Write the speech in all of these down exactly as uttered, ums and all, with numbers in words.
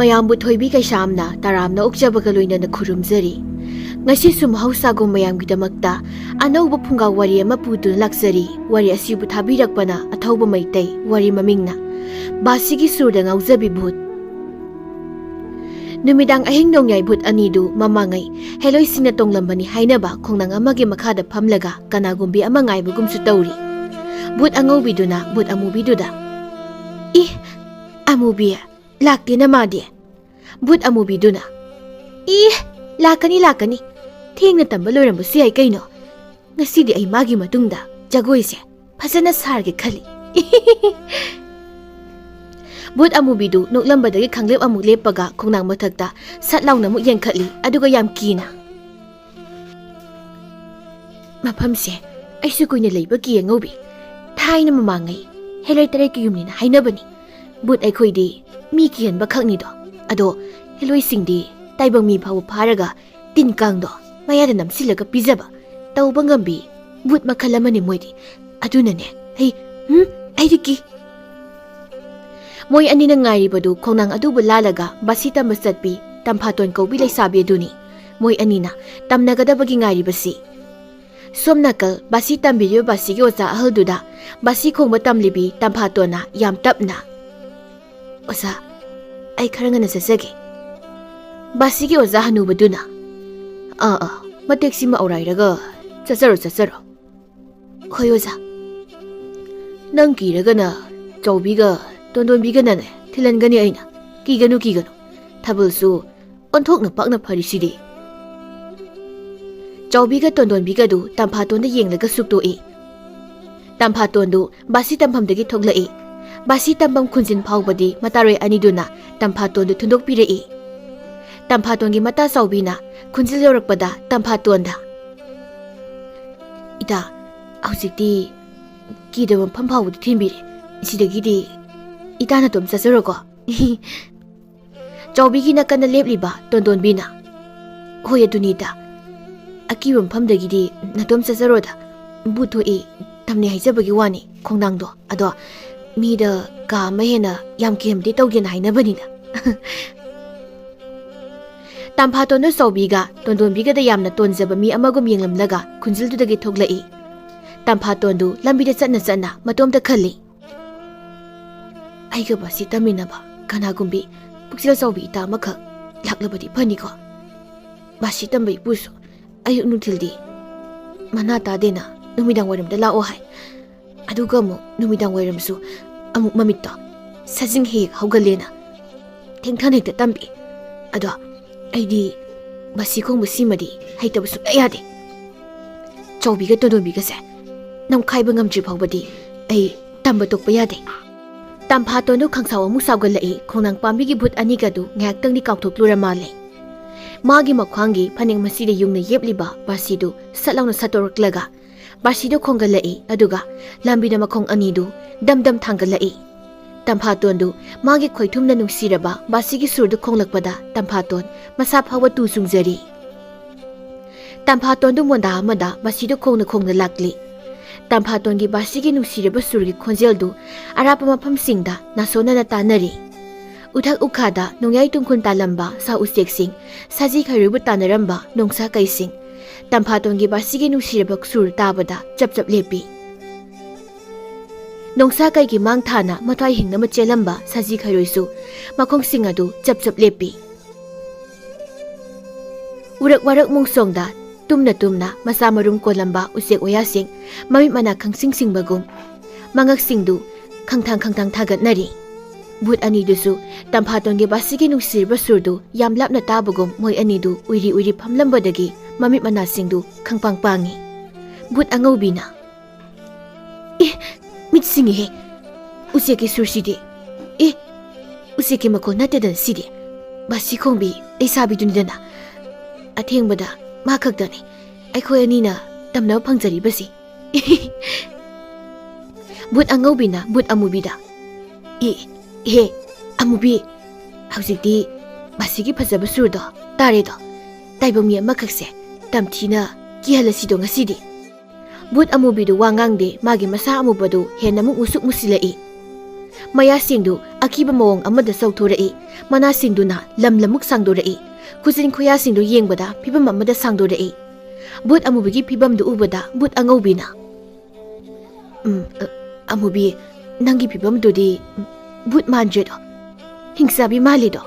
ꯃꯌꯥꯝꯕꯨ ꯊꯣꯏꯕꯤ ꯀꯩꯁꯥꯝꯅ ꯇꯔꯥꯝꯅ ꯑꯣꯛꯆꯕꯒ ꯂꯣꯏꯅꯅ ꯈꯨꯔꯨꯝꯖꯔꯤ꯫ ꯉꯁꯤꯁꯨ ꯃꯍꯧꯁꯥꯒꯨꯝ ꯃꯌꯥꯝꯒꯤꯗꯃꯛꯇ ꯑꯅꯧꯕ ꯐꯨꯡꯒꯥ ꯋꯥꯔꯤ ꯑꯃ ꯄꯨꯗꯨꯅ ꯂꯥꯛꯆꯔꯤ꯫ ꯋꯥꯔꯤ ꯑꯁꯤꯕꯨ ꯊꯥꯕꯤꯔꯛꯄꯅ ꯑꯊꯧꯕ ꯃꯩꯇꯩ, ꯋꯥꯔꯤ ꯃꯃꯤꯡꯅ ꯕꯥꯁꯤꯒꯤ ꯁꯨꯔꯗ ꯉꯥꯎꯖꯕꯤ ꯚꯨꯠ꯫ ꯅꯨꯃꯤꯗꯥꯡ ꯑꯍꯤꯡ ꯅꯣꯡꯌꯥꯏ ꯚꯨꯠ ꯑꯅꯤꯗꯨ ꯃꯃꯥꯡꯉꯩ ꯍꯦꯂꯣꯏꯁꯤꯡꯅ ꯇꯣꯡꯂꯝꯕꯅꯤ ꯍꯥꯏꯅꯕ ꯈꯣꯡꯅꯥꯡ ꯑꯃꯒꯤ ꯃꯈꯥꯗ ꯐꯝꯂꯒ ꯀꯅꯥꯒꯨꯝꯕꯤ ꯑꯃ ꯉꯥꯏꯕꯒꯨꯝꯁꯨ ꯇꯧꯔꯤ꯫ ꯚꯨꯠ ꯑꯉꯧꯕꯤꯗꯨꯅ ꯚꯨꯠ ꯑꯃꯨꯕꯤꯗꯨꯗ, "ꯏ, ꯑꯃꯨꯕꯤ, ꯂꯥꯛꯇꯦꯅ ꯃꯥꯗꯤ?" ꯚꯨꯠ ꯑꯃꯨꯕꯤꯗꯨꯅ, "ꯏ, ꯂꯥꯛꯀꯅꯤ, ꯂꯥꯛꯀꯅꯤ꯫ ꯊꯦꯡꯅ ꯇꯝꯕ ꯂꯣꯏꯔꯝꯕꯁꯨ ꯌꯥꯏ ꯀꯩꯅꯣ꯫ ꯉꯁꯤꯗꯤ ꯑꯩ ꯃꯥꯒꯤ ꯃꯇꯨꯡꯗ ꯖꯒꯣꯏꯁꯦ ꯐꯖꯅ ꯁꯥꯔꯒꯦ ꯈꯜꯂꯤ꯫" ꯚꯨꯠ ꯑꯃꯨꯕꯤꯗꯨ ꯅꯣꯛꯂꯝꯕꯗꯒꯤ ꯈꯪꯂꯦꯞ ꯑꯃꯨꯛ ꯂꯦꯞꯄꯒ ꯈꯣꯡꯅꯥꯡ ꯃꯊꯛꯇ ꯁꯠ ꯂꯥꯎꯅ ꯑꯃꯨꯛ ꯌꯦꯡꯈꯠꯂꯤ, ꯑꯗꯨꯒ ꯌꯥꯝ ꯀꯤꯅ, "ꯃꯐꯝꯁꯦ ꯑꯩꯁꯨ ꯀꯨꯏꯅ ꯂꯩꯕ ꯀꯤ ꯑꯉꯧꯕꯤ꯫ ꯊꯥꯏꯅ ꯃꯃꯥꯡꯉꯩ ꯍꯦꯂꯣꯏ ꯇꯔꯦꯠꯀꯤ ꯌꯨꯝꯅꯤꯅ ꯍꯥꯏꯅꯕꯅꯤ꯫ ꯚꯨꯠ ꯑꯩꯈꯣꯏꯗꯤ ꯃꯤ ꯀꯤꯍꯟꯕ ꯈꯛꯅꯤꯗꯣ꯫ ꯑꯗꯣ ꯍꯦꯂꯣꯏꯁꯤꯡꯗꯤ ꯇꯥꯏꯕꯪ ꯃꯤ ꯐꯥꯎꯕ ꯐꯥꯔꯒ ꯇꯤꯟ ꯀꯥꯡꯗꯣ ꯃꯌꯥꯗ ꯅꯝꯁꯤꯜꯂꯒ ꯄꯤꯖꯕ, ꯇꯧꯕ ꯉꯝꯕꯤ ꯚꯨꯠ ꯃꯈꯜ ꯑꯃꯅꯤ ꯃꯣꯏꯗꯤ꯫ ꯑꯗꯨꯅꯅꯦ, ꯑꯩ, ꯎꯝ, ꯑꯩꯗꯤ ꯀꯤ꯫" ꯃꯣꯏ ꯑꯅꯤꯅ ꯉꯥꯏꯔꯤꯕꯗꯨ ꯈꯣꯡꯅꯥꯡ ꯑꯗꯨꯕꯨ ꯂꯥꯜꯂꯒ ꯕꯥꯁꯤ ꯇꯝꯕ ꯆꯠꯄꯤ ꯇꯝꯐꯥꯇꯣꯟ ꯀꯧꯕꯤ ꯂꯩꯁꯥꯕꯤ ꯑꯗꯨꯅꯤ꯫ ꯃꯣꯏ ꯑꯅꯤꯅ ꯇꯝꯅꯒꯗꯕꯒꯤ ꯉꯥꯏꯔꯤꯕꯁꯤ꯫ ꯁꯣꯝ ꯅꯥꯀꯜ ꯕꯥꯁꯤ ꯇꯝꯕꯤꯔꯤꯕ ꯕꯥꯁꯤꯒꯤ ꯑꯣꯖꯥ ꯑꯍꯜꯗꯨꯗ ꯕꯥꯁꯤ ꯈꯣꯡꯕ ꯇꯝꯂꯤꯕꯤ ꯇꯝꯐꯥꯇꯣꯟꯅ ꯌꯥꯝ ꯇꯞꯅ, "ꯑꯣꯖꯥ, ꯑꯩ ꯈꯔ ꯉꯟꯅ ꯆꯠꯆꯒꯦ꯫" ꯕꯥꯁꯤꯒꯤ ꯑꯣꯖꯥ ꯍꯅꯨꯕꯗꯨꯅ, "ꯑꯥ, ꯑꯥ, ꯃꯇꯦꯛꯁꯤꯃ ꯑꯧꯔꯥꯏꯔꯒ ꯆꯠꯆꯔꯣ, ꯆꯠꯆꯔꯣ꯫" "ꯍꯣꯏ ꯑꯣꯖꯥ꯫" "ꯅꯪ ꯀꯤꯔꯒꯅ ꯆꯥꯎꯕꯤꯒ ꯇꯣꯟꯗꯣꯟꯕꯤꯒꯅꯅꯦ ꯊꯤꯜꯍꯟꯒꯅꯤ ꯑꯩꯅ꯫ ꯀꯤꯒꯅꯨ, ꯀꯤꯒꯅꯨ꯫ ꯊꯥꯕꯜꯁꯨ ꯑꯣꯟꯊꯣꯛꯅ ꯄꯥꯛꯅ ꯐꯔꯤꯁꯤꯗꯤ꯫" ꯆꯥꯎꯕꯤꯒ ꯇꯣꯟꯗꯣꯟꯕꯤꯒꯗꯨ ꯇꯝꯐꯥꯇꯣꯟꯗ ꯌꯦꯡꯂꯒ ꯁꯨꯛꯇꯣꯛꯏ꯫ ꯇꯝꯐꯥꯇꯣꯟꯗꯨ ꯕꯥꯁꯤ ꯇꯝꯐꯝꯗꯒꯤ ꯊꯣꯛꯂꯛꯏ꯫ ꯕꯥꯁꯤ ꯇꯝꯐꯝ ꯈꯨꯟꯖꯤꯟ ꯐꯥꯎꯕꯗꯤ ꯃꯇꯥꯔꯣꯏ ꯑꯅꯤꯗꯨꯅ ꯇꯝꯐꯥꯇꯣꯟꯗꯨ ꯊꯨꯟꯗꯣꯛꯄꯤꯔꯛꯏ꯫ ꯇꯝꯐꯥꯇꯣꯟꯒꯤ ꯃꯇꯥ ꯆꯥꯎꯕꯤꯅ ꯈꯨꯟꯖꯤꯜ ꯌꯧꯔꯛꯄꯗ ꯇꯝꯐꯥꯇꯣꯟꯗ, "ꯏꯇꯥ, ꯍꯧꯖꯤꯛꯇꯤ ꯀꯤꯗꯕ ꯃꯐꯝ ꯐꯥꯎꯕꯗꯤ ꯊꯤꯟꯕꯤꯔꯦ꯫ ꯁꯤꯗꯒꯤꯗꯤ ꯏꯇꯥ ꯅꯇꯣꯝ ꯆꯠꯆꯔꯣꯀꯣ꯫" ꯆꯥꯎꯕꯤꯒꯤ ꯅꯥꯀꯟꯗ ꯂꯦꯞꯂꯤꯕ ꯇꯣꯟꯗꯣꯟꯕꯤꯅ, "ꯍꯣꯏ, ꯑꯗꯨꯅꯤ ꯏꯇꯥ꯫ ꯑꯀꯤꯕ ꯃꯐꯝꯗꯒꯤꯗꯤ ꯅꯇꯣꯝ ꯆꯠꯆꯔꯣꯗ꯫ ꯚꯨꯠ ꯊꯣꯛꯏ ꯇꯝꯅꯩ ꯍꯥꯏꯖꯕꯒꯤ ꯋꯥꯅꯤ, ꯈꯣꯡꯅꯥꯡꯗꯣ꯫ ꯑꯗꯣ ꯃꯤꯗ ꯀꯥ ꯑꯃ ꯍꯦꯟꯅ ꯌꯥꯝ ꯀꯤꯍꯟꯕꯗꯤ ꯇꯧꯒꯦꯅ ꯍꯥꯏꯅꯕꯅꯤꯗ꯫" ꯇꯝꯐꯥꯇꯣꯟꯗꯨ ꯆꯥꯎꯕꯤꯒ ꯇꯣꯟꯗꯣꯟꯕꯤꯒꯗ ꯌꯥꯝꯅ ꯇꯣꯟꯖꯕ ꯃꯤ ꯑꯃꯒꯨꯝ ꯌꯦꯡꯂꯝꯂꯒ ꯈꯨꯟꯖꯤꯜꯗꯨꯗꯒꯤ ꯊꯣꯛꯂꯛꯏ꯫ ꯇꯝꯐꯥꯇꯣꯟꯗꯨ ꯂꯝꯕꯤꯗ ꯆꯠꯅ ꯆꯠꯅ ꯃꯇꯣꯝꯇ ꯈꯜꯂꯤ, "ꯑꯩꯒ ꯕꯥꯁꯤ ꯇꯝꯃꯤꯟꯅꯕ ꯀꯅꯥꯒꯨꯝꯕꯤ ꯄꯨꯛꯆꯦꯜ ꯆꯥꯎꯕꯤ ꯏꯇꯥ ꯑꯃꯈꯛ ꯂꯥꯛꯂꯕꯗꯤ ꯐꯅꯤꯀꯣ꯫ ꯕꯥꯁꯤ ꯇꯝꯕ ꯏꯄꯨꯁꯨ ꯑꯌꯨꯛ ꯅꯨꯡꯊꯤꯜꯗꯤ ꯃꯅꯥ ꯇꯥꯗꯦꯅ ꯅꯨꯃꯤꯗꯥꯡ ꯋꯥꯏꯔꯝꯗ ꯂꯥꯛꯑꯣ ꯍꯥꯏ꯫ ꯑꯗꯨꯒ ꯑꯃꯨꯛ ꯅꯨꯃꯤꯗꯥꯡ ꯋꯥꯏꯔꯝꯁꯨ ꯑꯃꯨꯛ ꯃꯃꯤꯠꯇꯣ ꯁꯖꯤꯡ ꯍꯦꯛ ꯍꯦꯛ ꯍꯧꯒꯜꯂꯦꯅ ꯊꯦꯡꯊꯅ ꯍꯦꯛꯇ ꯇꯝꯕꯤ꯫ ꯑꯗꯣ ꯑꯩꯗꯤ ꯕꯥꯁꯤ ꯈꯣꯡꯕ ꯁꯤꯃꯗꯤ ꯍꯩꯇꯕ ꯁꯨꯡꯌꯥ ꯌꯥꯗꯦ꯫ ꯆꯥꯎꯕꯤꯒ ꯇꯣꯟꯗꯣꯟꯕꯤꯒꯁꯦ ꯅꯝꯈꯥꯏꯕ ꯉꯝꯗ꯭ꯔꯤ ꯐꯥꯎꯕꯗꯤ ꯑꯩ ꯇꯝꯕ ꯇꯣꯛꯄ ꯌꯥꯗꯦ"꯫ ꯇꯝꯐꯥꯇꯣꯟꯗꯨ ꯈꯪꯁꯥꯎ ꯑꯃꯨꯛ ꯁꯥꯎꯒꯠꯂꯛꯏ꯫ ꯈꯣꯡꯅꯥꯡ ꯄꯥꯝꯕꯤꯒꯤ ꯚꯨꯠ ꯑꯅꯤꯒꯗꯨ ꯉꯥꯏꯍꯥꯛꯇꯪꯗꯤ ꯀꯥꯎꯊꯣꯛꯂꯨꯔ ꯃꯥꯜꯂꯦ꯫ ꯃꯥꯒꯤ ꯃꯈ꯭ꯋꯥꯡꯒꯤ ꯐꯅꯦꯛ ꯃꯁꯤꯗ ꯌꯨꯡꯅ ꯌꯦꯞꯂꯤꯕ ꯕꯥꯁꯤꯗꯨ ꯁꯠ ꯂꯥꯎꯅ ꯁꯠꯇꯣꯔꯛꯂꯒ ꯕꯥꯁꯤꯗꯨ ꯈꯣꯡꯒꯠꯂꯛꯏ꯫ ꯑꯗꯨꯒ ꯂꯝꯕꯤꯗ ꯃꯈꯣꯡ ꯑꯅꯤꯗꯨ ꯗꯝ ꯗꯝ ꯊꯥꯡꯒꯠꯂꯛꯏ꯫ ꯇꯝꯐꯥꯇꯣꯟꯗꯨ ꯃꯥꯒꯤ ꯈꯣꯏꯊꯨꯝꯅ ꯅꯨꯡꯁꯤꯔꯕ ꯕꯥꯁꯤꯒꯤ ꯁꯨꯔꯗꯨ ꯈꯣꯡꯂꯛꯄꯗ ꯇꯝꯐꯥꯇꯣꯟ ꯃꯁꯥ ꯐꯥꯎꯕ ꯇꯨ ꯆꯨꯡꯖꯔꯤ꯫ ꯇꯝꯐꯥꯇꯣꯟꯗꯨ ꯃꯣꯟꯗꯥ ꯑꯃꯗ ꯕꯥꯁꯤꯗꯨ ꯈꯣꯡꯅ ꯈꯣꯡꯅ ꯂꯥꯛꯂꯤ꯫ ꯇꯝꯐꯥꯇꯣꯟꯒꯤ ꯕꯥꯁꯤꯒꯤ ꯅꯨꯡꯁꯤꯔꯕ ꯁꯨꯔꯒꯤ ꯈꯣꯟꯖꯦꯜꯗꯨ ꯑꯔꯥꯞꯄ ꯃꯐꯝꯁꯤꯡꯗ ꯅꯥꯁꯣꯟꯅꯅ ꯇꯥꯅꯔꯤ꯫ ꯎꯊꯛ ꯎꯈꯥꯗ ꯅꯣꯡꯌꯥꯏ ꯇꯨꯡꯈꯨꯜ ꯇꯥꯂꯝꯕ ꯁꯥ ꯎꯆꯦꯛꯁꯤꯡ, ꯁꯖꯤ ꯈꯩꯔꯣꯏꯕꯨ ꯇꯥꯟꯅꯔꯝꯕ ꯅꯣꯡꯁꯥ ꯀꯩꯁꯤꯡ, ꯇꯝꯐꯥꯇꯣꯟꯒꯤ ꯕꯥꯁꯤꯒꯤ ꯅꯨꯡꯁꯤꯔꯕ ꯁꯨꯔ ꯇꯥꯕꯗ ꯆꯞ ꯆꯞ ꯂꯦꯞꯄꯤ꯫ ꯅꯣꯡꯁꯥ ꯀꯩꯒꯤ ꯃꯥꯡ ꯊꯥꯅ ꯃꯊ꯭ꯋꯥꯏ ꯍꯤꯡꯅꯕ ꯆꯦꯜꯂꯝꯕ ꯁꯖꯤ ꯈꯩꯔꯣꯏꯁꯨ ꯃꯈꯣꯡꯁꯤꯡ ꯑꯗꯨ ꯆꯞ ꯆꯞ ꯂꯦꯞꯄꯤ꯫ ꯎꯔꯛ ꯋꯥꯔꯛ ꯃꯣꯡꯁꯣꯡꯗ ꯇꯨꯝꯅ ꯇꯨꯝꯅ ꯃꯆꯥ ꯃꯔꯨꯝ ꯀꯣꯜꯂꯝꯕ ꯎꯆꯦꯛ ꯋꯥꯌꯥꯁꯤꯡ ꯃꯃꯤꯠ ꯃꯅꯥ ꯈꯪꯁꯤꯡ ꯁꯤꯡꯕꯒꯨꯝ ꯃꯉꯛꯁꯤꯡꯗꯨ ꯈꯪꯊꯥꯡ ꯈꯪꯊꯥꯡ ꯊꯥꯒꯠꯅꯔꯤ꯫ ꯚꯨꯠ ꯑꯅꯤꯗꯨꯁꯨ ꯇꯝꯐꯥꯇꯣꯟꯒꯤ ꯕꯥꯁꯤꯒꯤ ꯅꯨꯡꯁꯤꯔꯕ ꯁꯨꯔꯗꯨ ꯌꯥꯝ ꯂꯥꯞꯅ ꯇꯥꯕꯒꯨꯝ ꯃꯣꯏ ꯑꯅꯤꯗꯨ ꯎꯏꯔꯤ ꯎꯏꯔꯤ ꯐꯝꯂꯝꯕꯗꯒꯤ ꯃꯃꯤꯠ ꯃꯅꯥꯁꯤꯡꯗꯨ ꯈꯪꯄꯥꯡ ꯄꯥꯡꯉꯤ꯫ ꯚꯨꯠ ꯑꯉꯧꯕꯤꯅ, "ꯑꯦ, ꯃꯤꯠ ꯁꯤꯡꯉꯤꯍꯦ! ꯎꯆꯦꯛꯀꯤ ꯁꯨꯔꯁꯤꯗꯤ! ꯑꯦ, ꯎꯆꯦꯛꯀꯤ ꯃꯈꯣꯟ ꯅꯠꯇꯦꯗꯅ ꯁꯤꯗꯤ! ꯕꯥꯁꯤ ꯈꯣꯡꯕꯤ ꯂꯩꯁꯥꯕꯤꯗꯨꯅꯤꯗꯅ! ꯑꯊꯦꯡꯕꯗ ꯃꯥ ꯈꯛꯇꯅꯤ ꯑꯩꯈꯣꯏ ꯑꯅꯤꯅ ꯇꯝꯅꯕ ꯐꯪꯖꯔꯤꯕꯁꯤ!" ꯚꯨꯠ ꯑꯉꯧꯕꯤꯅ ꯚꯨꯠ ꯑꯃꯨꯕꯤꯗ, "ꯑꯦ, ꯍꯦ, ꯑꯃꯨꯕꯤ, ꯍꯧꯖꯤꯛꯇꯤ ꯕꯥꯁꯤꯒꯤ ꯐꯖꯕ ꯁꯨꯔꯗꯣ ꯇꯥꯔꯦꯗꯣ꯫ ꯇꯥꯏꯕꯪ ꯃꯤ ꯑꯃꯈꯛꯁꯦ ꯇꯝꯊꯤꯅ ꯀꯤꯍꯜꯂꯁꯤꯗꯣ ꯉꯁꯤꯗꯤ!" ꯚꯨꯠ ꯑꯃꯨꯕꯤꯗꯨ ꯋꯥ ꯉꯥꯡꯗꯦ, ꯃꯥꯒꯤ ꯃꯁꯥ ꯑꯃꯨꯕꯗꯨ ꯍꯦꯟꯅ ꯑꯃꯨꯛ ꯃꯨꯁꯨꯛ ꯃꯨꯁꯤꯜꯂꯛꯏ꯫ ꯃꯌꯥꯁꯤꯡꯗꯨ ꯑꯀꯤꯕ ꯃꯑꯣꯡ ꯑꯃꯗ ꯆꯥꯎꯊꯣꯔꯛꯏ꯫ ꯃꯅꯥꯁꯤꯡꯗꯨꯅ ꯂꯝ ꯂꯝꯃꯨꯛ ꯁꯥꯡꯗꯣꯔꯛꯏ꯫ ꯈꯨꯖꯤꯟ ꯈꯨꯌꯥꯁꯤꯡꯗꯨ ꯌꯦꯡꯕꯗ ꯐꯤꯕꯝ ꯑꯃꯗ ꯁꯥꯡꯗꯣꯔꯛꯏ꯫ ꯚꯨꯠ ꯑꯃꯨꯕꯤꯒꯤ ꯐꯤꯕꯝꯗꯨ ꯎꯕꯗ ꯚꯨꯠ ꯑꯉꯧꯕꯤꯅ, "ꯎꯝ, ꯑ, ꯑꯃꯨꯕꯤ, ꯅꯪꯒꯤ ꯐꯤꯕꯝꯗꯨꯗꯤ ꯚꯨꯠ ꯃꯥꯟꯗ꯭ꯔꯦꯗꯣ꯫ ꯍꯤꯡꯆꯥꯕꯤ ꯃꯥꯜꯂꯤꯗꯣ꯫"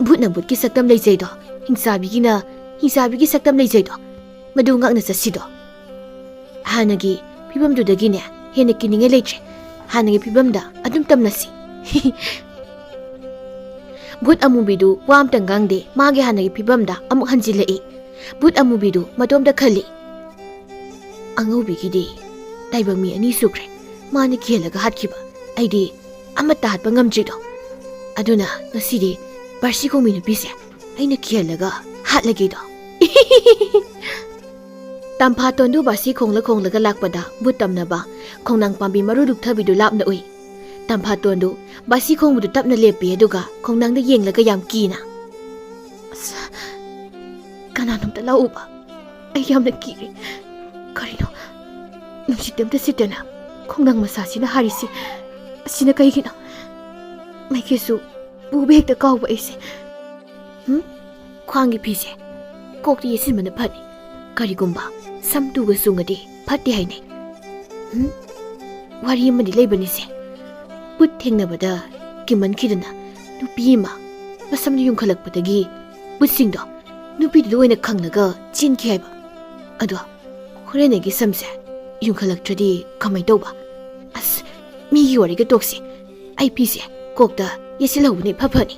"ꯚꯨꯠꯅ ꯚꯨꯠꯀꯤ ꯁꯛꯇꯝ ꯂꯩꯖꯩꯗꯣ, ꯍꯤꯡꯆꯥꯕꯤꯒꯤꯅ ꯍꯤꯡꯆꯥꯕꯤꯒꯤ ꯁꯛꯇꯝ ꯂꯩꯖꯩꯗꯣ, ꯃꯗꯨ ꯉꯥꯛꯅ ꯆꯠꯁꯤꯗꯣ꯫ ꯍꯥꯟꯅꯒꯤ ꯐꯤꯕꯝꯗꯨꯗꯒꯤꯅꯦ ꯍꯦꯟꯅ ꯀꯤꯅꯤꯡꯉꯥꯏ ꯂꯩꯇ꯭ꯔꯦ꯫ ꯍꯥꯟꯅꯒꯤ ꯐꯤꯕꯝꯗ ꯑꯗꯨꯝ ꯇꯝꯂꯁꯤ꯫" ꯚꯨꯠ ꯑꯃꯨꯕꯤꯗꯨ ꯋꯥ ꯑꯝꯇ ꯉꯥꯡꯗꯦ꯫ ꯃꯥꯒꯤ ꯍꯥꯟꯅꯒꯤ ꯐꯤꯕꯝꯗ ꯑꯃꯨꯛ ꯍꯟꯖꯤꯜꯂꯛꯏ꯫ ꯚꯨꯠ ꯑꯃꯨꯕꯤꯗꯨ ꯃꯇꯣꯝꯇ ꯈꯜꯂꯤ, "ꯑꯉꯧꯕꯤꯒꯤꯗꯤ ꯇꯥꯏꯕꯪ ꯃꯤ ꯑꯅꯤ ꯁꯨꯈ꯭ꯔꯦ ꯃꯥꯅ ꯀꯤꯍꯜꯂꯒ ꯍꯥꯠꯈꯤꯕ꯫ ꯑꯩꯗꯤ ꯑꯃꯠꯇ ꯍꯥꯠꯄ ꯉꯝꯗ꯭ꯔꯤꯗꯣ꯫ ꯑꯗꯨꯅ ꯉꯁꯤꯗꯤ ꯕꯥꯁꯤ ꯈꯣꯡꯕꯤ ꯅꯨꯄꯤꯁꯦ ꯑꯩꯅ ꯀꯤꯍꯜꯂꯒ ꯍꯥꯠꯂꯒꯦꯗꯣ꯫" ꯇꯝꯐꯥꯇꯣꯟꯗꯨ ꯕꯥꯁꯤ ꯈꯣꯡꯂ ꯈꯣꯡꯂꯒ ꯂꯥꯛꯄꯗ ꯚꯨꯠ ꯇꯝꯅꯕ ꯈꯣꯡꯅꯥꯡ ꯄꯥꯝꯕꯤ ꯃꯔꯨ ꯂꯨꯛꯊꯕꯤꯗꯨ ꯂꯥꯞꯅ ꯎꯏ꯫ ꯇꯝꯐꯥꯇꯣꯟꯗꯨ ꯕꯥꯁꯤ ꯈꯣꯡꯕꯗꯨ ꯇꯞꯅ ꯂꯦꯞꯄꯤ, ꯑꯗꯨꯒ ꯈꯣꯡꯅꯥꯡꯗ ꯌꯦꯡꯂꯒ ꯌꯥꯝ ꯀꯤꯅ, "ꯑꯁ, ꯀꯅꯥꯅꯣꯝꯇ ꯂꯥꯛꯎꯕ꯫ ꯑꯩ ꯌꯥꯝꯅ ꯀꯤꯔꯦ꯫ ꯀꯔꯤꯅꯣ? ꯅꯨꯡꯁꯤꯠ ꯑꯝꯇ ꯁꯤꯠꯇꯅ ꯈꯣꯡꯅꯥꯡ ꯃꯁꯥꯁꯤꯅ ꯍꯥꯔꯤꯁꯤ꯫ ꯑꯁꯤꯅ ꯀꯩꯒꯤꯅꯣ? ꯃꯩꯈꯦꯠꯁꯨ ꯄꯨꯕ ꯍꯦꯛꯇ ꯀꯥꯎꯕ ꯑꯩꯁꯦ꯫ ꯍꯨꯝ? ꯈ꯭ꯋꯥꯡꯒꯤ ꯐꯤꯁꯦ ꯀꯣꯛꯇ ꯌꯦꯠꯁꯤꯟꯕꯅ ꯐꯅꯤ꯫ ꯀꯔꯤꯒꯨꯝꯕ ꯁꯝ ꯇꯨꯒ ꯆꯨꯡꯉꯗꯤ ꯐꯠꯇꯦ ꯍꯥꯏꯅꯩ꯫ ꯍꯨꯝ? ꯋꯥꯔꯤ ꯑꯃꯗꯤ ꯂꯩꯕꯅꯤꯁꯦ꯫ ꯚꯨꯠ ꯊꯦꯡꯅꯕꯗ ꯀꯤꯃꯟꯈꯤꯗꯅ ꯅꯨꯄꯤ ꯑꯃ ꯃꯁꯝꯗꯨ ꯌꯨꯡꯈꯠꯂꯛꯄꯗꯒꯤ ꯚꯨꯠꯁꯤꯡꯗꯣ ꯅꯨꯄꯤꯗꯨꯗ ꯑꯣꯏꯅ ꯈꯪꯂꯒ ꯆꯦꯟꯈꯤ ꯍꯥꯏꯕ꯫ ꯑꯗꯣ ꯍꯣꯔꯦꯟ ꯑꯩꯒꯤ ꯁꯝꯁꯦ ꯌꯨꯡꯈꯠꯂꯛꯇ꯭ꯔꯗꯤ ꯀꯃꯥꯏ ꯇꯧꯕ? ꯑꯁ, ꯃꯤꯒꯤ ꯋꯥꯔꯤꯒ ꯇꯣꯛꯁꯤ꯫ ꯑꯩ ꯐꯤꯁꯦ ꯀꯣꯛꯇ ꯌꯦꯠꯁꯤꯜꯍꯧꯕꯅ ꯏꯐ ꯐꯅꯤ꯫"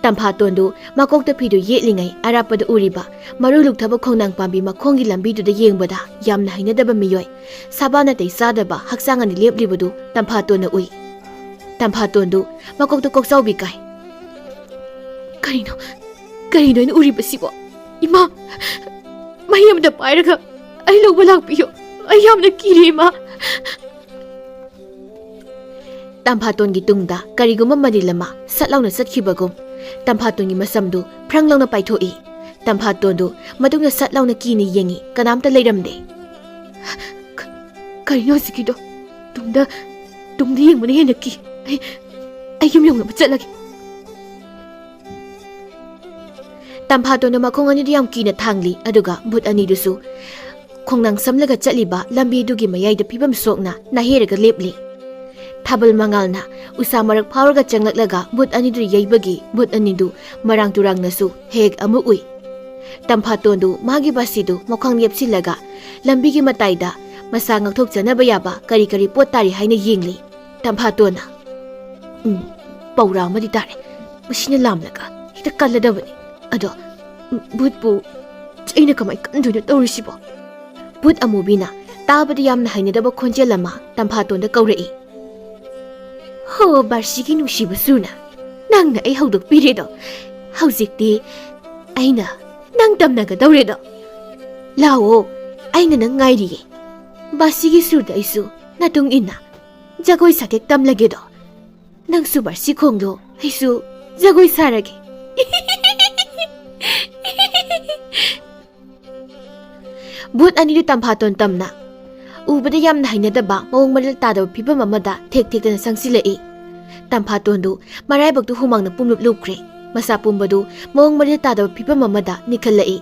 ꯇꯝꯐꯥꯇꯣꯟꯗꯨ ꯃꯀꯣꯛꯇ ꯐꯤꯗꯨ ꯌꯦꯠꯂꯤꯉꯩ ꯑꯔꯥꯞꯄꯗ ꯎꯔꯤꯕ ꯃꯔꯨ ꯂꯨꯛꯊꯕ ꯈꯣꯡꯅꯥꯡ ꯄꯥꯝꯕꯤ ꯃꯈꯣꯡꯒꯤ ꯂꯝꯕꯤꯗꯨꯗ ꯌꯦꯡꯕꯗ ꯌꯥꯝꯅ ꯍꯩꯅꯗꯕ ꯃꯤꯑꯣꯏ, ꯁꯥꯕꯥꯟ ꯅꯥꯇꯩ ꯆꯥꯗꯕ ꯍꯛꯆꯥꯡ ꯑꯅꯤ ꯂꯦꯞꯂꯤꯕꯗꯨ ꯇꯝꯐꯥꯇꯣꯟꯅ ꯎꯏ꯫ ꯇꯝꯐꯥꯇꯣꯟꯗꯨ ꯃꯀꯣꯛꯇ ꯀꯣꯛꯆꯥꯎꯕꯤ ꯀꯥꯏ꯫ "ꯀꯔꯤꯅꯣ? ꯀꯔꯤꯅꯣ ꯑꯩꯅ ꯎꯔꯤꯕꯁꯤꯕꯣ? ꯏꯃꯥ! ꯃꯍꯤ ꯑꯃꯗ ꯄꯥꯏꯔꯒ ꯑꯩ ꯂꯧꯕ ꯂꯥꯛꯄꯤꯌꯣ꯫ ꯑꯩ ꯌꯥꯝꯅ ꯀꯤꯔꯦ, ꯏꯃꯥ!" ꯇꯝꯐꯥꯇꯣꯟꯒꯤ ꯇꯨꯡꯗ ꯀꯔꯤꯒꯨꯝꯕ ꯃꯅꯤꯜ ꯑꯃ ꯁꯠ ꯂꯥꯎꯅ ꯆꯠꯈꯤꯕꯒꯨꯝ, ꯇꯝꯐꯥꯇꯣꯟꯒꯤ ꯃꯁꯝꯗꯨ ꯐ꯭ꯔꯪ ꯂꯥꯎꯅ ꯄꯥꯏꯊꯣꯛꯏ꯫ ꯇꯝꯐꯥꯇꯣꯟꯗꯨ ꯃꯇꯨꯡꯗ ꯁꯠ ꯂꯥꯎꯅ ꯀꯤꯅ ꯌꯦꯡꯏ, ꯀꯅꯥꯝꯇ ꯂꯩꯔꯝꯗꯦ꯫ "ꯀ-, ꯀꯔꯤꯅꯣ ꯍꯧꯖꯤꯛꯀꯤꯗꯣ? ꯇꯨꯡꯗ ꯇꯨꯝꯗ ꯌꯦꯡꯕꯅ ꯍꯦꯟꯅ ꯀꯤ꯫ ꯑꯩ, ꯑꯩ ꯌꯨꯝ ꯌꯧꯅꯕ ꯆꯠꯂꯒꯦ꯫ ꯇꯝꯐꯥꯇꯣꯟꯗꯣ ꯃꯈꯣꯡ ꯑꯅꯤꯗꯨ ꯌꯥꯝ ꯀꯤꯅ ꯊꯥꯡꯂꯤ, ꯑꯗꯨꯒ ꯚꯨꯠ ꯑꯅꯤꯗꯨꯁꯨ ꯈꯣꯡꯅꯥꯡ ꯁꯝꯂꯒ ꯆꯠꯂꯤꯕ ꯂꯝꯕꯤꯗꯨꯒꯤ ꯃꯌꯥꯏꯗ ꯐꯤꯕꯝ ꯁꯣꯛꯅ ꯅꯥꯍꯦꯔꯒ ꯂꯦꯞꯂꯤ꯫ ꯊꯥꯕꯜ ꯃꯉꯥꯜꯅ ꯎꯁꯥ ꯃꯔꯛ ꯐꯥꯎꯔꯒ ꯆꯪꯂꯛꯂꯒ ꯚꯨꯠ ꯑꯅꯤꯗꯨ ꯌꯩꯕꯒꯤ ꯚꯨꯠ ꯑꯅꯤꯗꯨ ꯃꯔꯥꯡ ꯇꯨꯔꯥꯡꯅꯁꯨ ꯍꯦꯛ ꯑꯃꯨꯛ ꯎꯏ꯫ ꯇꯝꯐꯥꯇꯣꯟꯗꯨ ꯃꯥꯒꯤ ꯕꯥꯁꯤꯗꯨ ꯃꯈ꯭ꯋꯥꯡ ꯌꯦꯞꯁꯤꯜꯂꯒ ꯂꯝꯕꯤꯒꯤ ꯃꯇꯥꯏꯗ ꯃꯁꯥ ꯉꯥꯛꯊꯣꯛꯆꯅꯕ ꯌꯥꯕ ꯀꯔꯤ ꯀꯔꯤ ꯄꯣꯠ ꯇꯥꯔꯤ ꯍꯥꯏꯅ ꯌꯦꯡꯂꯤ꯫ ꯇꯝꯐꯥꯇꯣꯟꯅ, "ꯎꯝ, ꯄꯧꯔꯥ ꯑꯃꯗꯤ ꯇꯥꯔꯦ꯫ ꯃꯁꯤꯅ ꯂꯥꯝꯂꯒ ꯍꯦꯛꯇ ꯀꯜꯂꯗꯕꯅꯤ꯫ ꯑꯗꯣ, ꯎꯝ, ꯚꯨꯠꯄꯨ ꯆꯩꯅ ꯀꯃꯥꯏ ꯀꯟꯗꯣꯏꯅꯣ ꯇꯧꯔꯤꯁꯤꯕꯣ?" ꯚꯨꯠ ꯑꯃꯨꯕꯤꯅ ꯇꯥꯕꯗ ꯌꯥꯝꯅ ꯍꯩꯅꯗꯕ ꯈꯣꯟꯖꯦꯜ ꯑꯃ ꯇꯝꯐꯥꯇꯣꯟꯗ ꯀꯧꯔꯛꯏ꯫ "ꯍꯣ, ꯕꯥꯔꯁꯤꯒꯤ ꯅꯨꯡꯁꯤꯕ ꯁꯨꯔꯅ, ꯅꯪꯅ ꯑꯩ ꯍꯧꯗꯣꯛꯄꯤꯔꯦꯗꯣ꯫ ꯍꯧꯖꯤꯛꯇꯤ ꯑꯩꯅ ꯅꯪ ꯇꯝꯅꯒꯗꯧꯔꯦꯗꯣ꯫ ꯂꯥꯛꯑꯣ, ꯑꯩꯅ ꯅꯪ ꯉꯥꯏꯔꯤꯌꯦ꯫ ꯕꯥꯔꯁꯤꯒꯤ ꯁꯨꯔꯗ ꯑꯩꯁꯨ ꯅꯇꯨꯡ ꯏꯟꯅ ꯖꯒꯣꯏ ꯁꯥꯀꯦꯛ ꯇꯝꯂꯒꯦꯗꯣ꯫ ꯅꯪꯁꯨ ꯕꯥꯔꯁꯤ ꯈꯣꯡꯂꯣ, ꯑꯩꯁꯨ ꯖꯒꯣꯏ ꯁꯥꯔꯒꯦ꯫" ꯚꯨꯠ ꯑꯅꯤꯗꯨ ꯇꯝꯐꯥꯇꯣꯟ ꯇꯝꯅ ꯎꯕꯗ ꯌꯥꯝꯅ ꯍꯩꯅꯗꯕ ꯃꯑꯣꯡ ꯃꯔꯤꯜ ꯇꯥꯗꯕ ꯐꯤꯕꯝ ꯑꯃꯗ ꯊꯦꯛ ꯊꯦꯛꯇꯅ ꯆꯪꯁꯤꯜꯂꯛꯏ꯫ ꯇꯝꯐꯥꯇꯣꯟꯗꯨ ꯃꯔꯥꯏꯕꯛꯇꯨ ꯍꯨꯃꯥꯡꯅ ꯄꯨꯝꯂꯨꯞ ꯂꯨꯞꯈ꯭ꯔꯦ꯫ ꯃꯁꯥ ꯄꯨꯝꯕꯗꯨ ꯃꯑꯣꯡ ꯃꯔꯤꯜ ꯇꯥꯗꯕ ꯐꯤꯕꯝ ꯑꯃꯗ ꯅꯤꯛꯈꯠꯂꯛꯏ꯫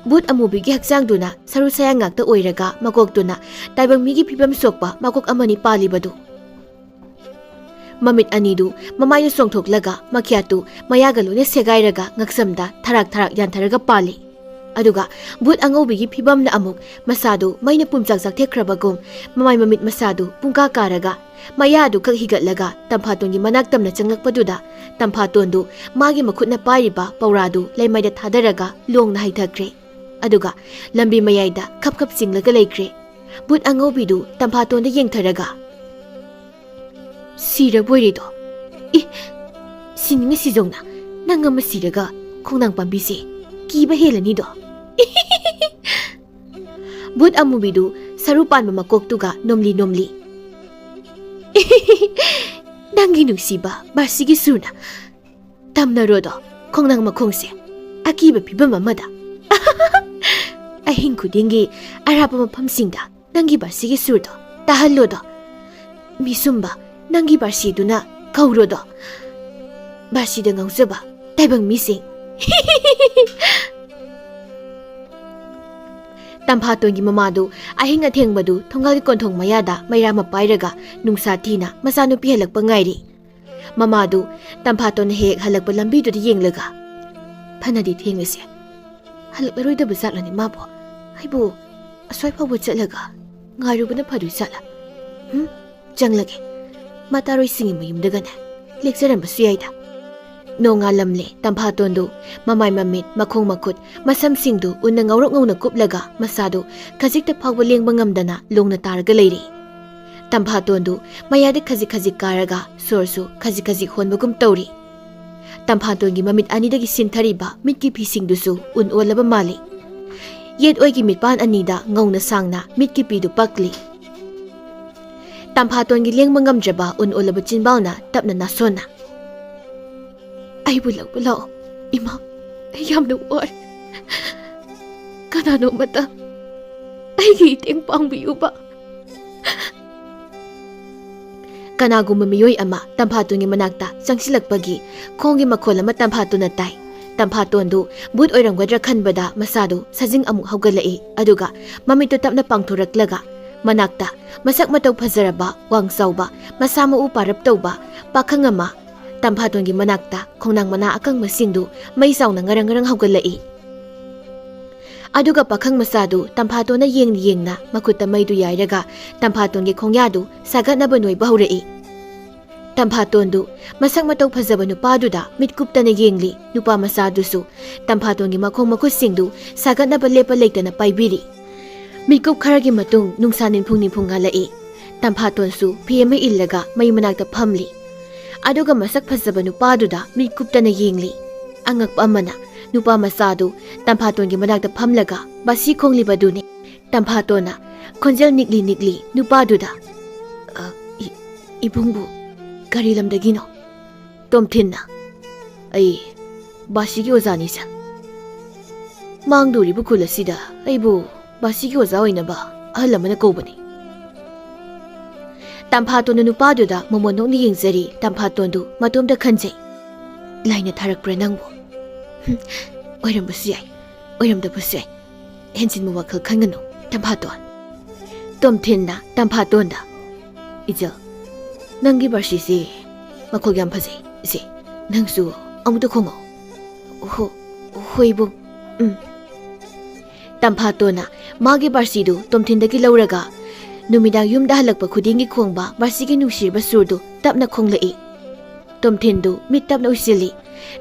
ꯚꯨꯠ ꯑꯃꯨꯕꯤꯒꯤ ꯍꯛꯆꯥꯡꯗꯨꯅ ꯁꯔꯨ ꯁꯌꯥꯡ ꯉꯥꯛꯇ ꯑꯣꯏꯔꯒ ꯃꯀꯣꯛꯇꯨꯅ ꯇꯥꯏꯕꯪ ꯃꯤꯒꯤ ꯐꯤꯕꯝ ꯁꯣꯛꯄ ꯃꯀꯣꯛ ꯑꯃꯅꯤ ꯄꯥꯜꯂꯤꯕꯗꯨ꯫ ꯃꯃꯤꯠ ꯑꯅꯤꯗꯨ ꯃꯃꯥꯏꯗ ꯆꯣꯡꯊꯣꯛꯂꯒ ꯃꯈ꯭ꯌꯥꯠꯇꯨ ꯃꯌꯥꯒ ꯂꯣꯏꯅ ꯁꯦꯒꯥꯏꯔꯒ ꯉꯛꯁꯝꯗ ꯊꯔꯥꯛ ꯊꯔꯥꯛ ꯌꯥꯟꯊꯔꯒ ꯄꯥꯜꯂꯤ꯫ ꯑꯗꯨꯒ ꯚꯨꯠ ꯑꯉꯧꯕꯤꯒꯤ ꯐꯤꯕꯝꯅ ꯑꯃꯨꯛ ꯃꯁꯥꯗꯨ ꯃꯩꯅ ꯄꯨꯝꯆꯥꯛ ꯆꯥꯛꯊꯦꯛꯈ꯭ꯔꯕꯒꯨꯝ ꯃꯃꯥꯏ ꯃꯃꯤꯠ ꯃꯁꯥꯗꯨ ꯄꯨꯡꯀꯥ ꯀꯥꯔꯒ ꯃꯌꯥ ꯑꯗꯨ ꯈꯛ ꯍꯤꯒꯠꯂꯒ ꯇꯝꯐꯥꯇꯣꯟꯒꯤ ꯃꯅꯥꯛ ꯇꯝꯅ ꯆꯪꯂꯛꯄꯗꯨꯗ ꯇꯝꯐꯥꯇꯣꯟꯗꯨ ꯃꯥꯒꯤ ꯃꯈꯨꯠꯅ ꯄꯥꯏꯔꯤꯕ ꯄꯧꯔꯥꯗꯨ ꯂꯩꯃꯥꯏꯗ ꯊꯥꯗꯔꯒ ꯂꯣꯡꯅ ꯍꯩꯊꯈ꯭ꯔꯦ꯫ ꯑꯗꯨꯒ ꯂꯝꯕꯤ ꯃꯌꯥꯏꯗ ꯈꯞ ꯈꯞ ꯆꯤꯡꯂꯒ ꯂꯩꯈ꯭ꯔꯦ꯫ ꯚꯨꯠ ꯑꯉꯧꯕꯤꯗꯨ ꯇꯝꯐꯥꯇꯣꯟꯗ ꯌꯦꯡꯊꯔꯒ, "ꯁꯤꯔꯕꯣꯏꯔꯦꯗꯣ꯫ ꯏ, ꯁꯤꯅꯤꯡꯉꯤ ꯁꯤꯖꯧꯅ, ꯅꯪ ꯑꯃ ꯁꯤꯔꯒ ꯈꯣꯡꯅꯥꯡ ꯄꯥꯝꯕꯤꯁꯦ ꯀꯤꯕ ꯍꯦꯜꯂꯅꯤꯗꯣ꯫" ꯚꯨꯠ ꯑꯃꯨꯕꯤꯗꯨ ꯁꯔꯨ ꯄꯥꯟꯕ ꯃꯀꯣꯛꯇꯨꯒ ꯅꯣꯝꯂꯤ ꯅꯣꯝꯂꯤ, "ꯅꯪꯒꯤ ꯅꯨꯡꯁꯤꯕ ꯕꯥꯔꯁꯤꯒꯤ ꯁꯨꯔꯅ ꯇꯝꯅꯔꯣꯗꯣ ꯈꯣꯡꯅꯥꯡ ꯃꯈꯣꯡꯁꯦ ꯑꯀꯤꯕ ꯐꯤꯕꯝ ꯑꯃꯗ꯫ ꯑꯍꯤꯡ ꯈꯨꯗꯤꯡꯒꯤ ꯑꯔꯥꯞꯄ ꯃꯐꯝꯁꯤꯡꯗ ꯅꯪꯒꯤ ꯕꯥꯔꯁꯤꯒꯤ ꯁꯨꯔꯗꯣ ꯇꯥꯍꯜꯂꯣꯗꯣ꯫ ꯃꯤꯁꯨꯝꯕ, ꯅꯪꯒꯤ ꯕꯥꯁꯤꯗꯨꯅ ꯀꯧꯔꯣꯗꯣ꯫ ꯕꯥꯁꯤꯗ ꯉꯥꯎꯖꯕ ꯇꯥꯏꯕꯪ ꯃꯤꯁꯤꯡ꯫ ꯇꯝꯐꯥꯇꯣꯟꯒꯤ ꯃꯃꯥꯗꯨ ꯑꯍꯤꯡ ꯑꯊꯦꯡꯕꯗꯨ ꯊꯣꯡꯒꯥꯜꯒꯤ ꯀꯣꯟꯊꯣꯡ ꯃꯌꯥꯗ ꯃꯩꯔꯥ ꯑꯃ ꯄꯥꯏꯔꯒ ꯅꯨꯡꯁꯥ ꯊꯤꯅ ꯃꯆꯥꯅꯨꯄꯤ ꯍꯜꯂꯛꯄ ꯉꯥꯏꯔꯤ꯫ ꯃꯃꯥꯗꯨ ꯇꯝꯐꯥꯇꯣꯟꯅ ꯍꯦꯛ ꯍꯦꯛ ꯍꯜꯂꯛꯄ ꯂꯝꯕꯤꯗꯨꯗ ꯌꯦꯡꯂꯒ, "ꯐꯅꯗꯤ ꯊꯦꯡꯂꯁꯦ, ꯍꯜꯂꯛꯂꯔꯣꯏꯗꯕ ꯖꯥꯠꯂꯅꯦ ꯃꯥꯕꯨ? ꯑꯩꯕꯨ ꯑꯁ꯭ꯋꯥꯏ ꯐꯥꯎꯕ ꯆꯠꯂꯒ ꯉꯥꯏꯔꯨꯕꯅ ꯐꯗꯣꯏ ꯖꯥꯠꯂ? ꯎꯝ, ꯆꯪꯂꯒꯦ꯫ ꯃꯇꯥꯔꯣꯏꯁꯤꯡꯒꯤ ꯃꯌꯨꯝꯗꯒꯅꯦ ꯂꯦꯛꯆꯔꯝꯕꯁꯨ ꯌꯥꯏꯗ"꯫ ꯅꯣꯡꯉꯥꯜꯂꯝꯂꯦ꯫ ꯇꯝꯐꯥꯇꯣꯟꯗꯨ ꯃꯃꯥꯏ ꯃꯃꯤꯠ, ꯃꯈꯣꯡ ꯃꯈꯨꯠ, ꯃꯁꯝꯁꯤꯡꯗꯨ ꯎꯟꯅ ꯉꯧꯔꯣꯛ ꯉꯧꯅ ꯀꯨꯞꯂꯒ ꯃꯁꯥꯗꯨ ꯈꯖꯤꯛꯇ ꯐꯥꯎꯕ ꯂꯦꯡꯕ ꯉꯝꯗꯅ ꯂꯣꯡꯅ ꯇꯥꯔꯒ ꯂꯩꯔꯤ꯫ ꯇꯝꯐꯥꯇꯣꯟꯗꯨ ꯃꯌꯥꯗ ꯈꯖꯤꯛ ꯈꯖꯤꯛ ꯀꯥꯔꯒ ꯁꯣꯔꯁꯨ ꯈꯖꯤꯛ ꯈꯖꯤꯛ ꯍꯣꯟꯕꯒꯨꯝ ꯇꯧꯔꯤ꯫ ꯇꯝꯐꯥꯇꯣꯟꯒꯤ ꯃꯃꯤꯠ ꯑꯅꯤꯗꯒꯤ ꯁꯤꯟꯊꯔꯤꯕ ꯃꯤꯠꯀꯤ ꯐꯤꯁꯤꯡꯗꯨꯁꯨ ꯎꯟ ꯑꯣꯜꯂꯕ ꯃꯥꯜꯂꯤ꯫ ꯌꯦꯠ ꯑꯣꯏꯒꯤ ꯃꯤꯠꯄꯥꯟ ꯑꯅꯤꯗ ꯉꯧꯅ ꯁꯥꯡꯅ ꯃꯤꯠꯀꯤ ꯄꯤꯗꯨ ꯄꯛꯂꯤ꯫ ꯇꯝꯐꯥꯇꯣꯟꯒꯤ ꯂꯦꯡꯕ ꯉꯝꯗ꯭ꯔꯕ ꯎꯟ ꯑꯣꯜꯂꯕ ꯆꯤꯟꯕꯥꯜꯅ ꯇꯞꯅ ꯅꯥꯁꯣꯟꯅ, "ꯑꯩꯕꯨ ꯂꯧꯕ ꯂꯥꯛꯑꯣ, ꯏꯃꯥ, ꯑꯩ ꯌꯥꯝꯅ ꯋꯥꯔꯦ꯫ ꯀꯅꯥꯅꯣ ꯑꯃꯇ ꯑꯩꯒꯤ ꯃꯇꯦꯡ ꯄꯥꯡꯕꯤꯌꯨꯕ"꯫ ꯀꯅꯥꯒꯨꯝꯕ ꯃꯤꯑꯣꯏ ꯑꯃ ꯇꯝꯐꯥꯇꯣꯟꯒꯤ ꯃꯅꯥꯛꯇ ꯆꯪꯁꯤꯜꯂꯛꯄꯒꯤ ꯈꯣꯡꯒꯤ ꯃꯈꯣꯜ ꯑꯃ ꯇꯝꯐꯥꯇꯣꯟꯅ ꯇꯥꯏ꯫ ꯇꯝꯐꯥꯇꯣꯟꯗꯨ ꯚꯨꯠ ꯑꯣꯏꯔꯝꯒꯗ꯭ꯔꯥ ꯈꯟꯕꯗ ꯃꯁꯥꯗꯨ ꯁꯥꯖꯤꯡ ꯑꯃꯨꯛ ꯍꯧꯒꯠꯂꯛꯏ, ꯑꯗꯨꯒ ꯃꯃꯤꯠꯇꯨ ꯇꯞꯅ ꯄꯥꯡꯊꯣꯔꯛꯂꯒ ꯃꯅꯥꯛꯇ ꯃꯁꯛ ꯃꯇꯧ ꯐꯖꯔꯕ, ꯋꯥꯡ ꯆꯥꯎꯕ, ꯃꯁꯥ ꯃꯎ ꯄꯥꯔꯞ ꯇꯧꯕ ꯄꯥꯈꯪ ꯑꯃ ꯇꯝꯐꯥꯇꯣꯟꯒꯤ ꯃꯅꯥꯛꯇ ꯈꯣꯡꯅꯥꯡ ꯃꯅꯥ ꯑꯀꯪꯕꯁꯤꯡꯗꯨ ꯃꯩ ꯆꯥꯎꯅ ꯉꯔꯪ ꯉꯔꯪ ꯍꯧꯒꯠꯂꯛꯏ꯫ ꯑꯗꯨꯒ ꯄꯥꯈꯪ ꯃꯆꯥꯗꯨ ꯇꯝꯐꯥꯇꯣꯟꯅ ꯌꯦꯡ ꯌꯦꯡꯅ ꯃꯈꯨꯠꯇ ꯃꯩꯗꯨ ꯌꯥꯏꯔꯒ ꯇꯝꯐꯥꯇꯣꯟꯒꯤ ꯈꯣꯡꯌꯥꯗꯨ ꯁꯥꯒꯠꯅꯕ ꯅꯣꯏꯕ ꯍꯧꯔꯛꯏ꯫ ꯇꯝꯐꯥꯇꯣꯟꯗꯨ ꯃꯁꯛ ꯃꯇꯧ ꯐꯖꯕ ꯅꯨꯄꯥꯗꯨꯗ ꯃꯤꯠ ꯀꯨꯞꯇꯅ ꯌꯦꯡꯂꯤ꯫ ꯅꯨꯄꯥ ꯃꯆꯥꯗꯨꯁꯨ ꯇꯝꯐꯥꯇꯣꯟꯒꯤ ꯃꯈꯣꯡ ꯃꯈꯨꯠꯁꯤꯡꯗꯨ ꯁꯥꯒꯠꯅꯕ ꯂꯦꯞꯄ ꯂꯩꯇꯅ ꯄꯥꯏꯕꯤꯔꯤ꯫ ꯃꯤꯀꯨꯞ ꯈꯔꯒꯤ ꯃꯇꯨꯡ ꯅꯨꯡꯁꯥ ꯅꯤꯡꯐꯨꯡ ꯅꯤꯡꯐꯨꯡ ꯉꯥꯜꯂꯛꯏ꯫ ꯇꯝꯐꯥꯇꯣꯟꯁꯨ ꯐꯤ ꯑꯃ ꯏꯜꯂꯒ ꯃꯩ ꯃꯅꯥꯛꯇ ꯐꯝꯂꯤ꯫ ꯑꯗꯨꯒ ꯃꯁꯛ ꯐꯖꯕ ꯅꯨꯄꯥꯗꯨꯗ ꯃꯤꯠ ꯀꯨꯞꯇꯅ ꯌꯦꯡꯂꯤ꯫ ꯑꯉꯛꯄ ꯑꯃꯅ, ꯅꯨꯄꯥ ꯃꯆꯥꯗꯨ ꯇꯝꯐꯥꯇꯣꯟꯒꯤ ꯃꯅꯥꯛꯇ ꯐꯝꯂꯒ ꯕꯥꯁꯤ ꯈꯣꯡꯂꯤꯕꯗꯨꯅꯤ꯫ ꯇꯝꯐꯥꯇꯣꯟꯅ ꯈꯣꯟꯖꯦꯜ ꯅꯤꯛꯂꯤ ꯅꯤꯛꯂꯤ ꯅꯨꯄꯥꯗꯨꯗ, "ꯑ, ꯏ-, ꯏꯕꯨꯡꯕꯨ ꯀꯔꯤ ꯂꯝꯗꯒꯤꯅꯣ?" ꯇꯣꯝꯊꯤꯟꯅ, "ꯑꯩ ꯕꯥꯁꯤꯒꯤ ꯑꯣꯖꯥꯅꯤ, ꯁꯥꯔ꯫ ꯃꯥꯡꯗꯧꯔꯤꯕ ꯈꯨꯜ ꯑꯁꯤꯗ ꯑꯩꯕꯨ ꯕꯥꯁꯤꯒꯤ ꯑꯣꯖꯥ ꯑꯣꯏꯅꯕ ꯑꯍꯜ ꯑꯃꯅ ꯀꯧꯕꯅꯤ"꯫ ꯇꯝꯐꯥꯇꯣꯟꯅ ꯅꯨꯄꯥꯗꯨꯗ ꯃꯃꯣꯟ ꯅꯣꯛꯅ ꯌꯦꯡꯖꯔꯤ꯫ ꯇꯝꯐꯥꯇꯣꯟꯗꯨ ꯃꯇꯣꯝꯇ ꯈꯟꯖꯩ, "ꯂꯥꯏꯅ ꯊꯥꯔꯛꯄ꯭ꯔꯥ ꯅꯪꯕꯨ? ꯍꯨꯝ, ꯑꯣꯏꯔꯝꯕꯁꯨ ꯌꯥꯏ, ꯑꯣꯏꯔꯝꯗꯕꯁꯨ ꯌꯥꯏ꯫ ꯍꯦꯟꯖꯤꯟꯕ ꯋꯥꯈꯜ ꯈꯟꯒꯅꯨ, ꯇꯝꯐꯥꯇꯣꯟ꯫" ꯇꯣꯝꯊꯤꯟꯅ ꯇꯝꯐꯥꯇꯣꯟꯗ, "ꯏꯆꯜ, ꯅꯪꯒꯤ ꯕꯥꯔꯁꯤꯁꯤ ꯃꯈꯣꯜ ꯌꯥꯝ ꯐꯖꯩ꯫ ꯏꯆꯦ, ꯅꯪꯁꯨ ꯑꯃꯨꯛꯇ ꯈꯣꯡꯉꯣ꯫" "ꯍꯣ, ꯍꯣꯏ ꯏꯕꯨꯡ꯫ ꯎꯝ꯫" ꯇꯝꯐꯥꯇꯣꯟꯅ ꯃꯥꯒꯤ ꯕꯥꯔꯁꯤꯗꯨ ꯇꯣꯝꯊꯤꯟꯗꯒꯤ ꯂꯧꯔꯒ ꯅꯨꯃꯤꯗꯥꯡ ꯌꯨꯝꯗ ꯍꯜꯂꯛꯄ ꯈꯨꯗꯤꯡꯒꯤ ꯈꯣꯡꯕ ꯕꯥꯔꯁꯤꯒꯤ ꯅꯨꯡꯁꯤꯔꯕ ꯁꯨꯔꯗꯨ ꯇꯞꯅ ꯈꯣꯡꯂꯛꯏ꯫ ꯇꯣꯝꯊꯤꯟꯗꯨ ꯃꯤꯠ ꯇꯞꯅ ꯎꯏꯁꯤꯜꯂꯤ꯫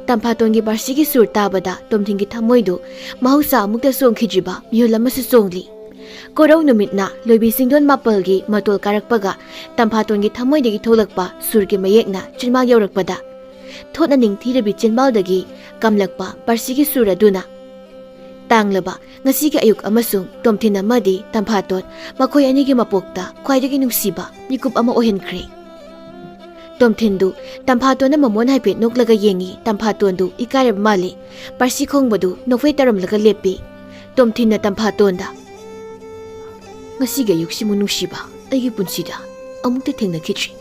ꯇꯝꯐꯥꯇꯣꯟꯒꯤ ꯕꯥꯔꯁꯤꯒꯤ ꯁꯨꯔ ꯇꯥꯕꯗ ꯇꯣꯝꯊꯤꯟꯒꯤ ꯊꯃꯣꯏꯗꯨ ꯃꯍꯧꯁꯥ ꯑꯃꯨꯛꯇ ꯆꯣꯡꯈꯤꯗ꯭ꯔꯤꯕ ꯃꯤꯍꯨꯜ ꯑꯃꯁꯨ ꯆꯣꯡꯂꯤ꯫ ꯀꯣꯔꯧ ꯅꯨꯃꯤꯠꯅ ꯂꯣꯏꯕꯤ ꯆꯤꯡꯗꯣꯟ ꯃꯥꯄꯜꯒꯤ ꯃꯇꯣꯜ ꯀꯥꯔꯛꯄꯒ ꯇꯝꯐꯥꯇꯣꯟꯒꯤ ꯊꯃꯣꯏꯗꯒꯤ ꯊꯣꯛꯂꯛꯄ ꯁꯨꯔꯒꯤ ꯃꯌꯦꯛꯅ ꯆꯤꯟꯕꯥꯡ ꯌꯧꯔꯛꯄꯗ, ꯊꯣꯠꯅ ꯅꯤꯡꯊꯤꯔꯕꯤ ꯆꯤꯟꯕꯥꯜꯗꯒꯤ ꯀꯝꯂꯛꯄ ꯕꯥꯔꯁꯤꯒꯤ ꯁꯨꯔ ꯑꯗꯨꯅ ꯇꯥꯡꯂꯕ ꯉꯁꯤꯒꯤ ꯑꯌꯨꯛ ꯑꯃꯁꯨꯡ ꯇꯣꯝꯊꯤꯟ ꯑꯃꯗꯤ ꯇꯝꯐꯥꯇꯣꯟ ꯃꯈꯣꯏ ꯑꯅꯤꯒꯤ ꯃꯄꯣꯛꯇ ꯈ꯭ꯋꯥꯏꯗꯒꯤ ꯅꯨꯡꯁꯤꯕ ꯃꯤꯀꯨꯞ ꯑꯃ ꯑꯣꯏꯍꯟꯈ꯭ꯔꯦ꯫ ꯇꯣꯝꯊꯤꯟꯗꯨ ꯇꯝꯐꯥꯇꯣꯟꯅ ꯃꯃꯣꯟ ꯍꯥꯏꯐꯦꯠ ꯅꯣꯛꯂꯒ ꯌꯦꯡꯉꯤ꯫ ꯇꯝꯐꯥꯇꯣꯟꯗꯨ ꯏꯀꯥꯏꯔꯕ ꯃꯥꯜꯂꯤ꯫ ꯕꯥꯔꯁꯤ ꯈꯣꯡꯕꯗꯨ ꯅꯣꯛꯐꯦꯠ ꯇꯧꯔꯝꯂꯒ ꯂꯦꯞꯄꯤ꯫ ꯇꯣꯝꯊꯤꯟꯅ ꯇꯝꯐꯥꯇꯣꯟꯗ, "ꯉꯁꯤꯒꯤ ꯑꯌꯨꯛꯁꯤꯃꯨꯛ ꯅꯨꯡꯁꯤꯕ ꯑꯩꯒꯤ ꯄꯨꯟꯁꯤꯗ ꯑꯃꯨꯛꯇ ꯊꯦꯡꯅꯈꯤꯗ꯭ꯔꯤ꯫"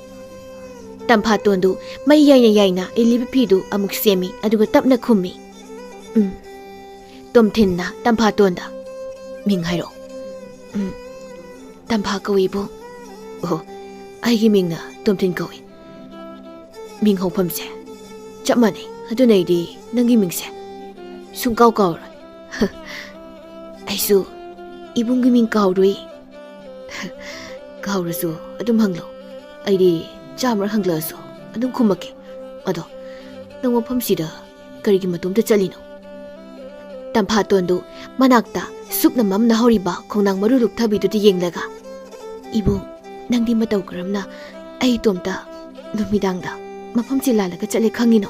ꯇꯝꯐꯥꯇꯣꯟꯗꯨ ꯃꯩ ꯌꯥꯏꯅ ꯌꯥꯏꯅ ꯏꯜꯂꯤꯕ ꯐꯤꯗꯨ ꯑꯃꯨꯛ ꯁꯦꯝꯃꯤ, ꯑꯗꯨꯒ ꯇꯞꯅ ꯈꯨꯝꯃꯤ, "ꯎꯝ꯫" ꯇꯣꯝꯊꯤꯟꯅ ꯇꯝꯐꯥꯇꯣꯟꯗ, "ꯃꯤꯡ ꯍꯥꯏꯔꯛꯑꯣ꯫" "ꯎꯝ, ꯇꯝꯐꯥ ꯀꯧꯏ ꯏꯕꯨꯡ꯫" "ꯑꯣ, ꯑꯩꯒꯤ ꯃꯤꯡꯅ ꯇꯣꯝꯊꯤꯟ ꯀꯧꯏ꯫ ꯃꯤꯡ ꯍꯧꯐꯝꯁꯦ ꯆꯞ ꯃꯥꯟꯅꯩ꯫ ꯑꯗꯨꯅ ꯑꯩꯗꯤ ꯅꯪꯒꯤ ꯃꯤꯡꯁꯦ ꯁꯨꯡꯀꯥꯎ ꯀꯥꯎꯔꯣꯏ꯫" "ꯑꯩꯁꯨ ꯏꯕꯨꯡꯒꯤ ꯃꯤꯡ ꯀꯥꯎꯔꯨꯏ꯫" "ꯀꯥꯎꯔꯁꯨ ꯑꯗꯨꯝ ꯍꯪꯂꯣ꯫ ꯑꯩꯗꯤ ꯆꯥꯝꯃꯔꯛ ꯍꯪꯂꯛꯑꯁꯨ ꯑꯗꯨꯝ ꯈꯨꯝꯃꯛꯀꯦ꯫ ꯑꯗꯣ ꯅꯪ ꯃꯐꯝꯁꯤꯗ ꯀꯔꯤꯒꯤ ꯃꯇꯣꯝꯇ ꯆꯠꯂꯤꯅꯣ?" ꯇꯝꯐꯥꯇꯣꯟꯗꯨ ꯃꯅꯥꯛꯇ ꯁꯨꯞꯅ ꯃꯝꯅ ꯍꯧꯔꯤꯕ ꯈꯣꯡꯅꯥꯡ ꯃꯔꯨ ꯂꯨꯞꯊꯕꯤꯗꯨꯗ ꯌꯦꯡꯂꯒ, "ꯏꯕꯨꯡ, ꯅꯪꯗꯤ ꯃꯇꯧ ꯀꯔꯝꯅ ꯑꯩ ꯏꯇꯣꯝꯇ ꯅꯨꯃꯤꯗꯥꯡꯗ ꯃꯐꯝꯁꯤ ꯂꯥꯜꯂꯒ ꯆꯠꯂꯦ ꯈꯪꯉꯤꯅꯣ?"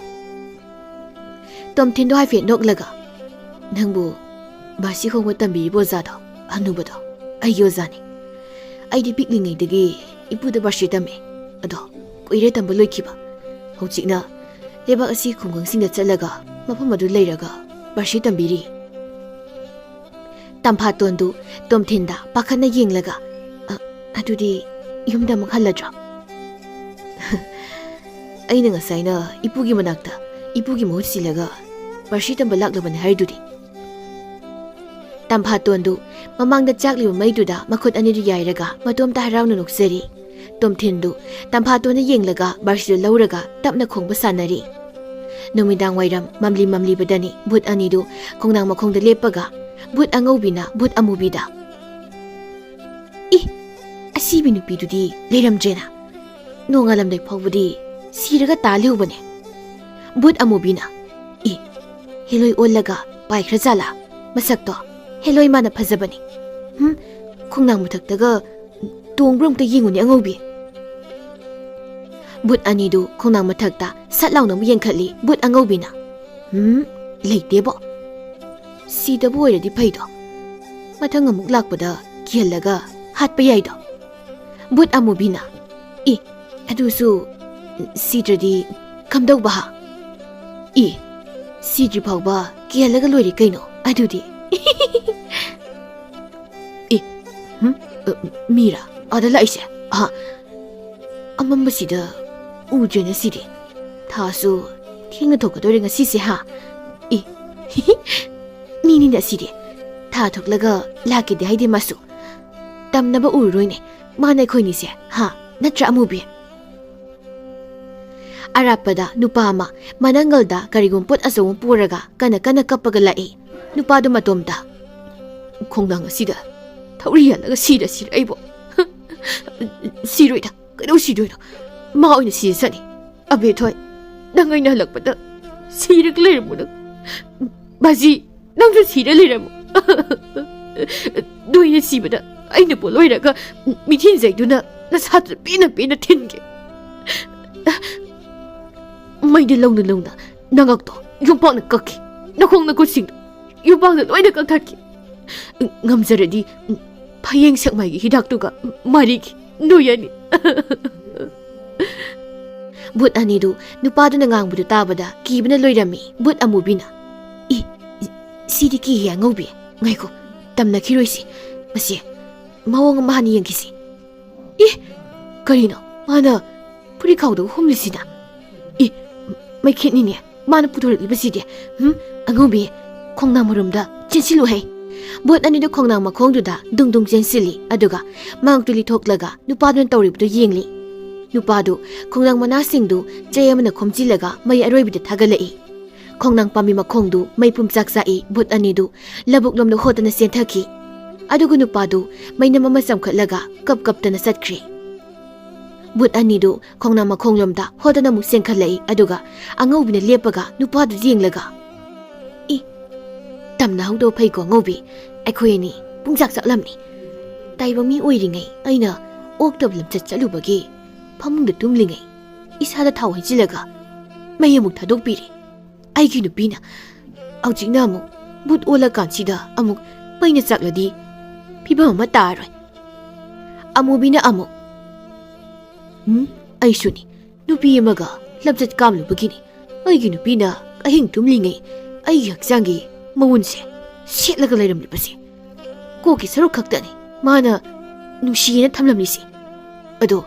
ꯇꯣꯝꯊꯤꯟꯗꯣ ꯍꯥꯏꯐꯦꯠ ꯅꯣꯛꯂꯒ, "ꯅꯪꯕꯨ ꯕꯥꯁꯤ ꯈꯣꯡꯕ ꯇꯝꯕꯤꯔꯤꯕ ꯑꯣꯖꯥꯗꯣ, ꯍꯅꯨꯕꯗꯣ, ꯑꯩꯒꯤ ꯑꯣꯖꯥꯅꯤ꯫ ꯑꯩꯗꯤ ꯄꯤꯛꯂꯤꯉꯩꯗꯒꯤ ꯏꯄꯨꯗ ꯕꯥꯁꯤ ꯇꯝꯃꯦ꯫ ꯑꯗꯣ ꯀꯨꯏꯔꯦ ꯇꯝꯕ ꯂꯣꯏꯈꯤꯕ꯫ ꯍꯧꯖꯤꯛꯅ ꯂꯩꯕꯥꯛ ꯑꯁꯤꯒꯤ ꯈꯨꯡꯒꯪꯁꯤꯡꯗ ꯆꯠꯂꯒ ꯃꯐꯝ ꯑꯗꯨ ꯂꯩꯔꯒ ꯕꯥꯁꯤ ꯇꯝꯕꯤꯔꯤ꯫" ꯇꯝꯐꯥꯇꯣꯟꯗꯨ ꯇꯣꯝꯊꯤꯟꯗ ꯄꯥꯈꯠꯅ ꯌꯦꯡꯂꯒ, "ꯑ, ꯑꯗꯨꯗꯤ ꯌꯨꯝꯗ ꯑꯃꯨꯛ ꯍꯜꯂꯗ꯭ꯔꯣ? ꯑꯩꯅ ꯉꯁꯥꯏꯅ ꯏꯄꯨꯒꯤ ꯃꯅꯥꯛꯇ ꯏꯄꯨꯒꯤ ꯃꯍꯨꯠ ꯁꯤꯜꯂꯒ ꯄꯥꯔꯁꯤ ꯇꯝꯕ ꯂꯥꯛꯂꯕꯅꯤ ꯍꯥꯏꯗꯨꯗꯤ꯫ ꯇꯝꯐꯥꯇꯣꯟꯗꯨ ꯃꯃꯥꯡꯗ ꯆꯥꯛꯂꯤꯕ ꯃꯩꯗꯨꯗ ꯃꯈꯨꯠ ꯑꯅꯤꯗꯨ ꯌꯥꯏꯔꯒ ꯃꯇꯣꯝꯇ ꯍꯔꯥꯎꯅ ꯅꯣꯛꯆꯔꯤ꯫ ꯇꯣꯝꯊꯤꯟꯗꯨ ꯇꯝꯐꯥꯇꯣꯟꯗ ꯌꯦꯡꯂꯒ ꯕꯥꯔꯁꯤꯗꯨ ꯂꯧꯔꯒ ꯇꯞꯅ ꯈꯣꯡꯕ ꯁꯥꯟꯅꯔꯤ꯫ ꯅꯨꯃꯤꯗꯥꯡ ꯋꯥꯏꯔꯝ ꯃꯝꯂꯤ ꯃꯝꯂꯤꯕꯗꯅꯤ ꯚꯨꯠ ꯑꯅꯤꯗꯨ ꯈꯣꯡꯅꯥꯡ ꯃꯈꯣꯡꯗ ꯂꯦꯞꯄꯒ ꯚꯨꯠ ꯑꯉꯧꯕꯤꯅ ꯚꯨꯠ ꯑꯃꯨꯕꯤꯗ, "ꯏ, ꯑꯁꯤꯕꯤ ꯅꯨꯄꯤꯗꯨꯗꯤ ꯂꯩꯔꯝꯗ꯭ꯔꯦꯅ꯫ ꯅꯣꯡꯉꯥꯜꯂꯝꯗꯥꯏ ꯐꯥꯎꯕꯗꯤ ꯁꯤꯔꯒ ꯇꯥ ꯂꯩꯍꯧꯕꯅꯦ꯫" ꯚꯨꯠ ꯑꯃꯨꯕꯤꯅ, "ꯏ, ꯍꯦꯂꯣꯏ ꯑꯣꯜꯂꯒ ꯄꯥꯏꯈ꯭ꯔꯖꯥꯠꯂꯥ? ꯃꯁꯛꯇꯣ ꯍꯦꯂꯣꯏ ꯃꯥꯅ ꯐꯖꯕꯅꯤ꯫ ꯍꯨꯝ, ꯈꯣꯡꯅꯥꯡ ꯃꯊꯛꯇꯒ ꯇꯣꯡꯕ꯭ꯔꯥ ꯑꯝꯇ ꯌꯦꯡꯉꯨꯅꯦ ꯑꯉꯧꯕꯤ꯫" ꯚꯨꯠ ꯑꯅꯤꯗꯨ ꯈꯣꯡꯅꯥꯡ ꯃꯊꯛꯇ ꯁꯠ ꯂꯥꯎꯅ ꯑꯃꯨꯛ ꯌꯦꯡꯈꯠꯂꯤ ꯚꯨꯠ ꯑꯉꯧꯕꯤꯅ꯫ "ꯍꯨꯝ, ꯂꯩꯇꯦꯕꯣ꯫ ꯁꯤꯗꯕꯨ ꯑꯣꯏꯔꯗꯤ ꯐꯩꯗꯣ꯫ ꯃꯊꯪ ꯑꯃꯨꯛ ꯂꯥꯛꯄꯗ ꯀꯤꯍꯜꯂꯒ ꯍꯥꯠꯄ ꯌꯥꯏꯗꯣ꯫" ꯚꯨꯠ ꯑꯃꯨꯕꯤꯅ, "ꯏ, ꯑꯗꯨꯁꯨ ꯁꯤꯗ꯭ꯔꯗꯤ ꯀꯝꯗꯧꯕ ꯍꯥ? ꯏ, ꯁꯤꯗ꯭ꯔꯤ ꯐꯥꯎꯕ ꯀꯤꯍꯜꯂꯒ ꯂꯣꯏꯔꯦ ꯀꯩꯅꯣ ꯑꯗꯨꯗꯤ꯫" "ꯏ, ꯍꯨꯝ, ꯑ, ꯃꯤꯔꯥ ꯑꯥꯗ ꯂꯥꯛꯏꯁꯦ? ꯑꯍ, ꯑꯃꯝꯕꯁꯤꯗ ꯎꯗ꯭ꯔꯦꯅ ꯁꯤꯗꯤ꯫ ꯊꯥꯁꯨ ꯊꯦꯡꯅ ꯊꯣꯛꯀꯗꯧꯔꯦ ꯉꯁꯤꯁꯦ ꯍꯥ? ꯏ, ꯃꯤꯅꯤꯅ ꯁꯤꯗꯤ꯫ ꯊꯥ ꯊꯣꯛꯂꯒ ꯂꯥꯛꯀꯦꯗꯤ ꯍꯥꯏꯗꯦ ꯃꯥꯁꯨ꯫ ꯇꯝꯅꯕ ꯎꯔꯔꯣꯏꯅꯦ ꯃꯥꯅ ꯑꯩꯈꯣꯏꯅꯤꯁꯦ ꯍꯥ? ꯅꯠꯇ꯭ꯔꯥ ꯑꯃꯨꯕꯤ?" ꯑꯔꯥꯞꯄꯗ ꯅꯨꯄꯥ ꯑꯃ ꯃꯅꯪꯒꯜꯗ ꯀꯔꯤꯒꯨꯝꯕ ꯄꯣꯠ ꯑꯆꯧꯕ ꯑꯃ ꯄꯨꯔꯒ ꯀꯟꯅ ꯀꯟꯅ ꯀꯞꯄꯒ ꯂꯥꯛꯏ꯫ ꯅꯨꯄꯥꯗꯨ ꯃꯇꯣꯝꯇ, "ꯈꯣꯡꯅꯥꯡ ꯑꯁꯤꯗ ꯊꯧꯔꯤ ꯌꯥꯜꯂꯒ ꯁꯤꯔ ꯁꯤꯔ ꯑꯩꯕꯨ꯫ ꯁꯤꯔꯣꯏꯗ, ꯀꯩꯗꯧ ꯁꯤꯗꯣꯏꯅꯣ? ꯃꯥ ꯑꯣꯏꯅ ꯁꯤꯔꯁꯅꯤ꯫ ꯑꯕꯦꯊꯣꯏ, ꯅꯪ ꯑꯩꯅ ꯍꯜꯂꯛꯄꯗ ꯁꯤꯔꯒ ꯂꯩꯔꯝꯃꯨ ꯅꯪ꯫ ꯕꯥꯖꯤ, ꯅꯪꯁꯨ ꯁꯤꯔ ꯂꯩꯔꯝꯃꯨ꯫ ꯅꯣꯏꯅ ꯁꯤꯕꯗ ꯑꯩꯅ ꯄꯣꯠꯂꯣꯏꯔꯒ ꯃꯤꯊꯤꯟꯖꯩꯗꯨꯅ ꯅꯁꯥꯗꯨ ꯄꯦꯟꯅ ꯄꯦꯟꯅ ꯊꯤꯟꯒꯦ꯫" ꯃꯩꯗ ꯂꯧꯅ ꯂꯧꯅ ꯅꯉꯛꯇꯣ ꯌꯣꯝꯄꯥꯛꯅ ꯀꯛꯈꯤ꯫ ꯅꯈꯣꯡ ꯅꯈꯨꯠꯁꯤꯡꯗꯣ ꯌꯣꯝꯄꯥꯛꯅ ꯂꯣꯏꯅ ꯀꯛꯊꯠꯈꯤ꯫ ꯉꯝꯖꯔꯗꯤ ꯐꯌꯦꯡ ꯁꯦꯛꯃꯥꯏꯒꯤ ꯍꯤꯗꯥꯛꯇꯨꯒ ꯃꯔꯤꯒꯤ ꯅꯣꯏ ꯑꯅꯤ꯫ ꯚꯨꯠ ꯑꯅꯤꯗꯨ ꯅꯨꯄꯥꯗꯨꯅ ꯉꯥꯡꯕꯗꯨ ꯇꯥꯕꯗ ꯀꯤꯕꯅ ꯂꯣꯏꯔꯝꯃꯤ꯫ ꯚꯨꯠ ꯑꯃꯨꯕꯤꯅ, "ꯏ, ꯁꯤꯗꯤ ꯀꯤꯍꯦ ꯑꯉꯧꯕꯤ꯫ ꯉꯥꯏꯈꯣ, ꯇꯝꯅꯈꯤꯔꯣꯏꯁꯤ꯫ ꯃꯁꯤ ꯃꯑꯣꯡ ꯑꯃ ꯍꯥꯟꯅ ꯌꯦꯡꯈꯤꯁꯤ꯫" ꯀꯔꯤꯅꯣ ꯃꯥꯅ ꯐꯨꯔꯤꯈꯥꯎꯗ ꯍꯨꯝꯂꯤꯁꯤꯅ? ꯏ, ꯃꯩꯈꯦꯠꯅꯤꯅꯦ ꯃꯥꯅ ꯄꯨꯊꯣꯔꯛꯂꯤꯕꯁꯤꯗꯤ꯫ ꯍꯨꯝ, ꯑꯉꯧꯕꯤ, ꯈꯣꯡꯅꯥꯡ ꯃꯔꯨꯝꯗ ꯆꯦꯟꯁꯤꯜꯂꯨ ꯍꯩ꯫ ꯚꯨꯠ ꯑꯅꯤꯗꯨ ꯈꯣꯡꯅꯥꯡ ꯃꯈꯣꯡꯗꯨꯗ ꯗꯨꯡ ꯗꯨꯡ ꯆꯦꯟꯁꯤꯜꯂꯤ, ꯑꯗꯨꯒ ꯃꯉꯛꯇꯨ ꯂꯤꯊꯣꯛꯂꯒ ꯅꯨꯄꯥꯗꯨꯅ ꯇꯧꯔꯤꯕꯗꯨ ꯌꯦꯡꯂꯤ꯫ ꯅꯨꯄꯥꯗꯨ ꯈꯣꯡꯅꯥꯡ ꯃꯅꯥꯁꯤꯡꯗꯨ ꯆꯩ ꯑꯃꯅ ꯈꯣꯝꯖꯤꯜꯂꯒ ꯃꯩ ꯑꯔꯣꯏꯕꯤꯗ ꯊꯥꯒꯠꯂꯛꯏ꯫ ꯈꯣꯡꯅꯥꯡ ꯄꯥꯝꯕꯤ ꯃꯈꯣꯡꯗꯨ ꯃꯩ ꯄꯨꯝꯆꯥꯛ ꯆꯥꯛꯏ꯫ ꯚꯨꯠ ꯑꯅꯤꯗꯨ ꯂꯧꯕꯨꯛꯂꯣꯝꯗ ꯍꯣꯠꯇꯅ ꯆꯦꯟꯊꯈꯤ꯫ ꯑꯗꯨꯒ ꯅꯨꯄꯥꯗꯨ ꯃꯩꯅꯝ ꯑꯃ ꯆꯝꯈꯠꯂꯒ ꯀꯞ ꯀꯞꯇꯅ ꯆꯠꯈ꯭ꯔꯦ꯫ ꯚꯨꯠ ꯑꯅꯤꯗꯨ ꯈꯣꯡꯅꯥꯡ ꯃꯈꯣꯡꯂꯣꯝꯗ ꯍꯣꯠꯇꯅ ꯑꯃꯨꯛ ꯆꯦꯟꯈꯠꯂꯛꯏ, ꯑꯗꯨꯒ ꯑꯉꯧꯕꯤꯅ ꯂꯦꯞꯄꯒ ꯅꯨꯄꯥꯗꯨ ꯌꯦꯡꯂꯒ, "ꯏ, ꯇꯝꯅꯍꯧꯗꯕ ꯐꯩꯀꯣ ꯑꯉꯧꯕꯤ, ꯑꯩꯈꯣꯏ ꯑꯅꯤ ꯄꯨꯡꯆꯥꯛ ꯆꯥꯛꯂꯝꯅꯤ꯫ ꯇꯥꯏꯕꯪ ꯃꯤ ꯑꯣꯏꯔꯤꯉꯩ ꯑꯩꯅ ꯑꯣꯛꯇꯕ ꯂꯝꯆꯠ ꯆꯠꯂꯨꯕꯒꯤ ꯐꯃꯨꯡꯗ ꯇꯨꯝꯂꯤꯉꯩ ꯏꯁꯥꯗ ꯊꯥꯎ ꯍꯩꯖꯤꯜꯂꯒ ꯃꯩ ꯑꯃꯨꯛ ꯊꯥꯗꯣꯛꯄꯤꯔꯦ꯫ ꯑꯩꯒꯤ ꯅꯨꯄꯤꯅ ꯍꯧꯖꯤꯛꯅ ꯑꯃꯨꯛ ꯚꯨꯠ ꯑꯣꯜꯂꯀꯥꯟꯁꯤꯗ ꯑꯃꯨꯛ ꯃꯩꯅ ꯆꯥꯛꯂꯗꯤ ꯐꯤꯕꯝ ꯑꯃ ꯇꯥꯔꯣꯏ꯫" ꯑꯃꯨꯕꯤꯅ ꯑꯃꯨꯛ, "ꯎꯝ, ꯑꯩꯁꯨꯅꯤ꯫ ꯅꯨꯄꯤ ꯑꯃꯒ ꯂꯝꯆꯠ ꯀꯥꯝꯂꯨꯕꯒꯤꯅꯤ꯫ ꯑꯩꯒꯤ ꯅꯨꯄꯤꯅ ꯑꯍꯤꯡ ꯇꯨꯝꯂꯤꯉꯩ ꯑꯩꯒꯤ ꯍꯛꯆꯥꯡꯒꯤ ꯃꯎꯟꯁꯦ ꯁꯦꯠꯂꯒ ꯂꯩꯔꯝꯂꯤꯕꯁꯦ꯫ ꯀꯣꯛꯀꯤ ꯁꯔꯨꯛ ꯈꯛꯇꯅꯤ ꯃꯥꯅ ꯅꯨꯡꯁꯤꯌꯦꯅ ꯊꯝꯂꯝꯂꯤꯁꯦ꯫ ꯑꯗꯣ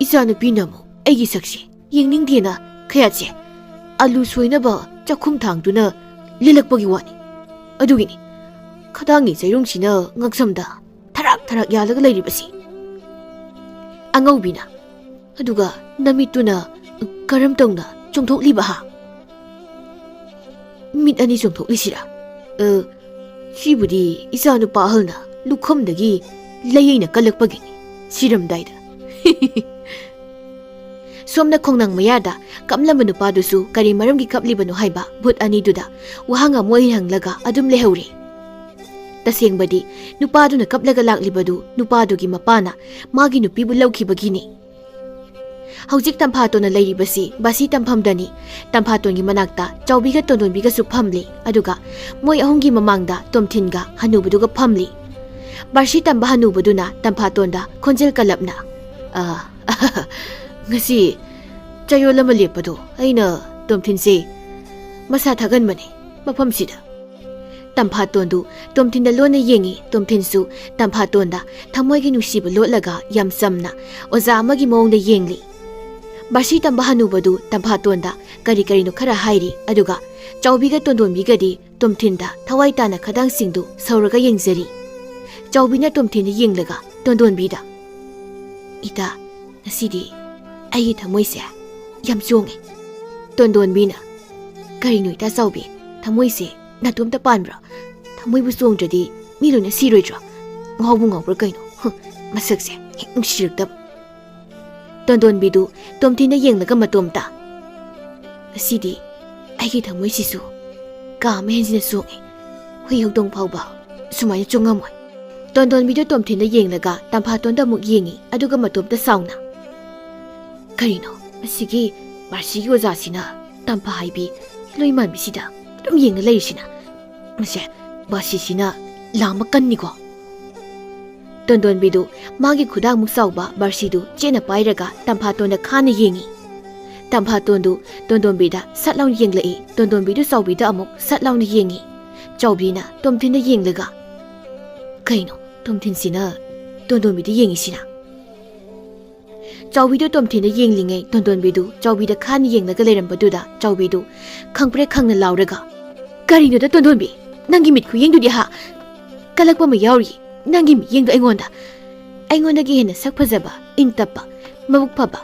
ꯏꯆꯥ ꯅꯨꯄꯤꯅ ꯑꯃꯨꯛ ꯑꯩꯒꯤ ꯁꯛꯁꯦ ꯌꯦꯡꯅꯤꯡꯗꯦꯅ ꯈꯌꯥꯠꯁꯦ ꯑꯂꯨ ꯁꯣꯏꯅꯕ ꯆꯥꯛꯈꯨꯝ ꯊꯥꯡꯗꯨꯅ ꯂꯤꯜꯂꯛꯄꯒꯤ ꯋꯥꯅꯤ꯫ ꯑꯗꯨꯒꯤꯅꯤ ꯈꯗꯥꯡꯒꯤ ꯆꯩꯔꯨꯡꯁꯤꯅ ꯉꯛꯁꯝꯗ ꯊꯔꯥꯛ ꯊꯔꯥꯛ ꯌꯥꯜꯂꯒ ꯂꯩꯔꯤꯕꯁꯤ꯫" ꯑꯉꯧꯕꯤꯅ, "ꯑꯗꯨꯒ ꯅꯃꯤꯠꯇꯨꯅ ꯀꯔꯝ ꯇꯧꯅ ꯆꯣꯡꯊꯣꯛꯂꯤꯕ ꯍꯥ?" "ꯃꯤꯠ ꯑꯅꯤ ꯆꯣꯡꯊꯣꯛꯂꯤꯁꯤꯔꯥ? ꯑ, ꯁꯤꯕꯨꯗꯤ ꯏꯆꯥꯅꯨꯄꯥ ꯑꯍꯜꯅ ꯂꯨꯈꯝꯗꯒꯤ ꯂꯩ ꯑꯩꯅ ꯀꯜꯂꯛꯄꯒꯤꯅꯤ, ꯁꯤꯔꯝꯗꯥꯏꯗ꯫" ꯁꯣꯝꯅ ꯈꯣꯡꯅꯥꯡ ꯃꯌꯥꯗ ꯀꯞꯂꯝꯕ ꯅꯨꯄꯥꯗꯨꯁꯨ ꯀꯔꯤ ꯃꯔꯝꯒꯤ ꯀꯞꯂꯤꯕꯅꯣ ꯍꯥꯏꯕ ꯚꯨꯠ ꯑꯅꯤꯗꯨꯗ ꯋꯥꯍꯪ ꯑꯃ ꯑꯣꯏꯅ ꯍꯪꯂꯒ ꯑꯗꯨꯝ ꯂꯩꯍꯧꯔꯦ꯫ ꯇꯁꯦꯡꯕꯗꯤ ꯅꯨꯄꯥꯗꯨꯅ ꯀꯞꯂꯒ ꯂꯥꯛꯂꯤꯕꯗꯨ ꯅꯨꯄꯥꯗꯨꯒꯤ ꯃꯄꯥꯅ ꯃꯥꯒꯤ ꯅꯨꯄꯤꯕꯨ ꯂꯧꯈꯤꯕꯒꯤꯅꯤ꯫ ꯍꯧꯖꯤꯛ ꯇꯝꯐꯥꯇꯣꯟꯅ ꯂꯩꯔꯤꯕꯁꯤ ꯕꯥꯁꯤ ꯇꯝꯐꯝꯗꯅꯤ꯫ ꯇꯝꯐꯥꯇꯣꯟꯒꯤ ꯃꯅꯥꯛꯇ ꯆꯥꯎꯕꯤꯒ ꯇꯣꯟꯗꯣꯟꯕꯤꯒꯁꯨ ꯐꯝꯂꯤ, ꯑꯗꯨꯒ ꯃꯣꯏ ꯑꯍꯨꯝꯒꯤ ꯃꯃꯥꯡꯗ ꯇꯣꯝꯊꯤꯟꯒ ꯍꯅꯨꯕꯗꯨꯒ ꯐꯝꯂꯤ꯫ ꯕꯥꯁꯤ ꯇꯝꯕ ꯍꯅꯨꯕꯗꯨꯅ ꯇꯝꯐꯥꯇꯣꯟꯗ ꯈꯣꯟꯖꯦꯜ ꯀꯜꯂꯞꯅ, "ꯑ, ꯉꯁꯤ ꯆꯌꯣꯜ ꯑꯃ ꯂꯦꯞꯄꯗꯣ ꯑꯩꯅ ꯇꯣꯝꯊꯤꯟꯁꯦ ꯃꯁꯥ ꯊꯥꯒꯟꯕꯅꯦ ꯃꯐꯝꯁꯤꯗ꯫ ꯇꯝꯐꯥꯇꯣꯟꯗꯨ ꯇꯣꯝꯊꯤꯟꯗ ꯂꯣꯟꯅ ꯌꯦꯡꯉꯤ꯫ ꯇꯣꯝꯊꯤꯟꯁꯨ ꯇꯝꯐꯥꯇꯣꯟꯗ ꯊꯃꯣꯏꯒꯤ ꯅꯨꯡꯁꯤꯕ ꯂꯣꯠꯂꯒ ꯌꯥꯝ ꯆꯝꯅ ꯑꯣꯖꯥ ꯑꯃꯒꯤ ꯃꯑꯣꯡꯗ ꯌꯦꯡꯂꯤ꯫ ꯕꯥꯔꯁꯤ ꯇꯝꯕ ꯍꯅꯨꯕꯗꯨ ꯇꯝꯐꯥꯇꯣꯟꯗ ꯀꯔꯤ ꯀꯔꯤꯅꯣ ꯈꯔ ꯍꯥꯏꯔꯤ, ꯑꯗꯨꯒ ꯆꯥꯎꯕꯤꯒ ꯇꯣꯟꯗꯣꯟꯕꯤꯒꯗꯤ ꯇꯣꯝꯊꯤꯟꯗ ꯊꯋꯥꯏ ꯇꯥꯅ ꯈꯗꯥꯡꯁꯤꯡꯗꯨ ꯁꯧꯔꯒ ꯌꯦꯡꯖꯔꯤ꯫ ꯆꯥꯎꯕꯤꯅ ꯇꯣꯝꯊꯤꯟꯗ ꯌꯦꯡꯂꯒ ꯇꯣꯟꯗꯣꯟꯕꯤꯗ, "ꯏꯇꯥ, ꯉꯁꯤꯗꯤ ꯑꯩꯒꯤ ꯊꯃꯣꯏꯁꯦ ꯌꯥꯝ ꯆꯣꯡꯉꯦ꯫" ꯇꯣꯟꯗꯣꯟꯕꯤꯅ, "ꯀꯔꯤꯅꯣ ꯏꯇꯥ ꯆꯥꯎꯕꯤ, ꯊꯃꯣꯏꯁꯦ ꯅꯥꯇꯣꯝꯇ ꯄꯥꯟꯕ꯭ꯔꯣ? ꯊꯃꯣꯏꯕꯨ ꯆꯣꯡꯗ꯭ꯔꯗꯤ ꯃꯤ ꯂꯣꯏꯅ ꯁꯤꯔꯣꯏꯗ꯭ꯔꯣ? ꯉꯥꯎꯕꯨ ꯉꯥꯎꯕ꯭ꯔꯥ ꯀꯩꯅꯣ? ꯍꯨꯝ, ꯃꯁꯛꯁꯦ ꯍꯦꯛ ꯅꯨꯡꯁꯤꯔꯛꯇꯕ꯫" ꯇꯣꯟꯗꯣꯟꯕꯤꯗꯨ ꯇꯣꯝꯊꯤꯟꯗ ꯌꯦꯡꯂꯒ ꯃꯇꯣꯝꯇ, "ꯉꯁꯤꯗꯤ ꯑꯩꯒꯤ ꯊꯃꯣꯏꯁꯤꯁꯨ ꯀꯥ ꯑꯃ ꯍꯦꯟꯖꯤꯟꯅ ꯆꯣꯡꯉꯦ꯫ ꯍꯨꯏ ꯍꯧꯗꯣꯡ ꯐꯥꯎꯕ ꯁꯨꯃꯥꯏꯅ ꯆꯣꯡꯉꯝꯃꯣꯏ꯫" ꯇꯣꯟꯗꯣꯟꯕꯤꯗꯨ ꯇꯣꯝꯊꯤꯟꯗ ꯌꯦꯡꯂꯒ ꯇꯝꯐꯥꯇꯣꯟꯗ ꯑꯃꯨꯛ ꯌꯦꯡꯉꯤ, ꯑꯗꯨꯒ ꯃꯇꯣꯝꯇ ꯁꯥꯎꯅ, "ꯀꯔꯤꯅꯣ ꯃꯁꯤꯒꯤ ꯕꯥꯔꯁꯤꯒꯤ ꯑꯣꯖꯥꯁꯤꯅ ꯇꯝꯐꯥ ꯍꯥꯏꯕꯤ ꯂꯣꯏ ꯃꯥꯟꯕꯤꯁꯤꯗ ꯑꯗꯨꯝ ꯌꯦꯡꯉ ꯂꯩꯔꯤꯁꯤꯅ? ꯃꯁꯦ, ꯕꯥꯔꯁꯤꯁꯤꯅ ꯂꯥꯝꯕ ꯀꯟꯅꯤꯀꯣ꯫" ꯇꯣꯟꯗꯣꯟꯕꯤꯗꯨ ꯃꯥꯒꯤ ꯈꯨꯗꯥꯡꯃꯨꯛ ꯆꯥꯎꯕ ꯕꯥꯔꯁꯤꯗꯨ ꯆꯦꯠꯅ ꯄꯥꯏꯔꯒ ꯇꯝꯐꯥꯇꯣꯟꯗ ꯈꯥꯅ ꯌꯦꯡꯉꯤ꯫ ꯇꯝꯐꯥꯇꯣꯟꯗꯨ ꯇꯣꯟꯗꯣꯟꯕꯤꯗ ꯁꯠ ꯂꯥꯎꯅ ꯌꯦꯡꯂꯛꯏ꯫ ꯇꯣꯟꯗꯣꯟꯕꯤꯗꯨ ꯆꯥꯎꯕꯤꯗ ꯑꯃꯨꯛ ꯁꯠ ꯂꯥꯎꯅ ꯌꯦꯡꯉꯤ꯫ ꯆꯥꯎꯕꯤꯅ ꯇꯣꯝꯊꯤꯟꯗ ꯌꯦꯡꯂꯒ, "ꯀꯩꯅꯣ ꯇꯣꯝꯊꯤꯟꯁꯤꯅ ꯇꯣꯟꯗꯣꯟꯕꯤꯗ ꯌꯦꯡꯉꯤꯁꯤꯅ?" ꯆꯥꯎꯕꯤꯗꯨ ꯇꯣꯝꯊꯤꯟꯗ ꯌꯦꯡꯂꯤꯉꯩ ꯇꯣꯟꯗꯣꯟꯕꯤꯗꯨ ꯆꯥꯎꯕꯤꯗ ꯈꯥꯅ ꯌꯦꯡꯂꯒ ꯂꯩꯔꯝꯕꯗꯨꯗ ꯆꯥꯎꯕꯤꯗꯨ ꯈꯪꯄ꯭ꯔꯦꯛ ꯈꯪꯅ ꯂꯥꯎꯔꯒ, "ꯀꯔꯤꯅꯣꯗ ꯇꯣꯟꯗꯣꯟꯕꯤ? ꯅꯪꯒꯤ ꯃꯤꯠ ꯈꯨꯌꯦꯡꯗꯨꯗꯤ ꯍꯥ? ꯀꯜꯂꯛꯄ ꯑꯃ ꯌꯥꯎꯔꯤ ꯅꯪꯒꯤ ꯃꯤꯠꯌꯦꯡꯗꯣ ꯑꯩꯉꯣꯟꯗ꯫ ꯑꯩꯉꯣꯟꯗꯒꯤ ꯍꯦꯟꯅ ꯁꯛ ꯐꯖꯕ, ꯏꯪ ꯇꯞꯄ, ꯃꯕꯨꯛ ꯐꯕ,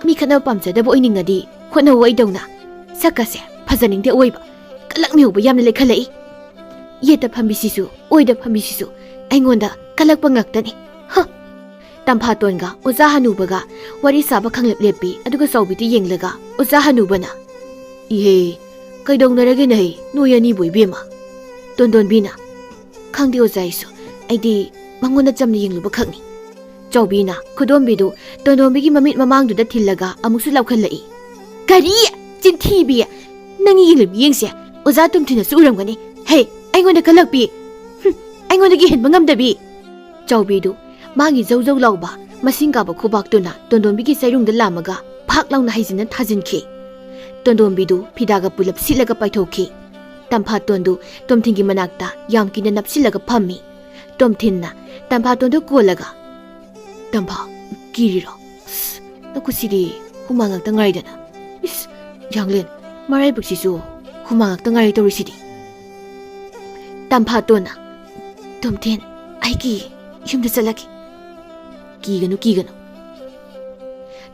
ꯃꯤ ꯈꯠꯅꯕ ꯄꯥꯝꯖꯗꯕ ꯑꯣꯏꯅꯤꯡꯉꯗꯤ ꯍꯣꯠꯅꯧ ꯑꯩꯗꯧꯅ꯫ ꯁꯛꯀꯁꯦ ꯐꯖꯅꯤꯡꯗꯦ ꯑꯣꯏꯕ꯫ ꯀꯜꯂꯛꯃꯤ ꯍꯧꯕ ꯌꯥꯝꯅ ꯂꯩꯈꯠꯂꯛꯏ꯫ ꯌꯦꯠꯇ ꯐꯝꯕꯤꯁꯤꯁꯨ, ꯑꯣꯏꯗ ꯐꯝꯕꯤꯁꯤꯁꯨ ꯑꯩꯉꯣꯟꯗ ꯀꯜꯂꯛꯄ ꯉꯥꯛꯇꯅꯤ꯫ ꯍ!" ꯇꯝꯐꯥꯇꯣꯟꯒ ꯑꯣꯖꯥ ꯍꯅꯨꯕꯒ ꯋꯥꯔꯤ ꯁꯥꯕ ꯈꯪꯂꯦꯞ ꯂꯦꯞꯄꯤ, ꯑꯗꯨꯒ ꯆꯥꯎꯕꯤꯗ ꯌꯦꯡꯂꯒ ꯑꯣꯖꯥ ꯍꯅꯨꯕꯅ, "ꯏꯍꯦ, ꯀꯩꯗꯧꯅꯔꯒꯦ ꯅꯍꯩ ꯅꯣꯏ ꯑꯅꯤꯕꯨ ꯏꯕꯦꯝꯃ?" ꯇꯣꯟꯗꯣꯟꯕꯤꯅ, "ꯈꯪꯗꯦ ꯑꯣꯖꯥ, ꯑꯩꯁꯨ, ꯑꯩꯗꯤ ꯃꯉꯣꯟꯗ ꯆꯝꯅ ꯌꯦꯡꯂꯨꯕ ꯈꯛꯅꯤ꯫" ꯆꯥꯎꯕꯤꯅ ꯈꯨꯗꯣꯝꯕꯤꯗꯨ ꯇꯣꯟꯗꯣꯟꯕꯤꯒꯤ ꯃꯃꯤꯠ ꯃꯃꯥꯡꯗꯨꯗ ꯊꯤꯜꯂꯒ ꯑꯃꯨꯛꯁꯨ ꯂꯥꯎꯈꯠꯂꯛꯏ, "ꯀꯔꯤ? ꯆꯤꯟꯊꯤꯕꯤ! ꯅꯪꯒꯤ ꯌꯦꯡꯂꯤꯕ ꯃꯤꯠꯌꯦꯡꯁꯦ ꯑꯣꯖꯥ ꯇꯣꯝꯊꯤꯟꯅꯁꯨ ꯎꯔꯝꯒꯅꯤ꯫ ꯍꯦ, ꯑꯩꯉꯣꯟꯗ ꯀꯜꯂꯛꯄꯤ! ꯍꯨꯝ, ꯑꯩꯉꯣꯟꯗꯒꯤ ꯍꯦꯟꯕ ꯉꯝꯗꯕꯤ!" ꯆꯥꯎꯕꯤꯗꯨ ꯃꯥꯒꯤ ꯖꯧ ꯖꯧ ꯂꯥꯎꯕ ꯃꯁꯤꯡ ꯀꯥꯕ ꯈꯨꯕꯥꯛꯇꯨꯅ ꯇꯣꯟꯗꯣꯟꯕꯤꯒꯤ ꯆꯩꯔꯨꯡꯗ ꯂꯥꯝꯃꯒ ꯐꯥꯛ ꯂꯥꯎꯅ ꯍꯩꯖꯤꯟꯅ ꯊꯥꯖꯤꯟꯈꯤ꯫ ꯇꯣꯟꯗꯣꯟꯕꯤꯗꯨ ꯐꯤꯗꯥꯒ ꯄꯨꯂꯞ ꯁꯤꯠꯂꯒ ꯄꯥꯏꯊꯣꯛꯈꯤ꯫ ꯇꯝꯐꯥꯇꯣꯟꯗꯨ ꯇꯣꯝꯊꯤꯟꯒꯤ ꯃꯅꯥꯛꯇ ꯌꯥꯝ ꯀꯤꯅ ꯅꯞꯁꯤꯜꯂꯒ ꯐꯝꯃꯤ꯫ ꯇꯣꯝꯊꯤꯟꯅ ꯇꯝꯐꯥꯇꯣꯟꯗꯨ ꯀꯣꯜꯂꯒ, "ꯇꯝꯐꯥ, ꯀꯤꯔꯤꯔꯣ? ꯑꯁ, ꯅꯈꯨꯠꯁꯤꯗꯤ ꯍꯨꯃꯥꯡ ꯉꯥꯛꯇ ꯉꯥꯏꯗꯅ꯫ ꯏꯁ, ꯌꯥꯡꯂꯦꯟ ꯃꯔꯥꯏꯕꯛꯁꯤꯁꯨ ꯍꯨꯃꯥꯡ ꯉꯥꯛꯇ ꯉꯥꯏꯔꯦ ꯇꯧꯔꯤꯁꯤꯗꯤ꯫" ꯇꯝꯐꯥꯇꯣꯟꯅ, "ꯇꯣꯝꯊꯤꯟ, ꯑꯩ ꯀꯤ, ꯌꯨꯝꯗ ꯆꯠꯂꯒꯦ꯫" "ꯀꯤꯒꯅꯨ, ꯀꯤꯒꯅꯨ꯫"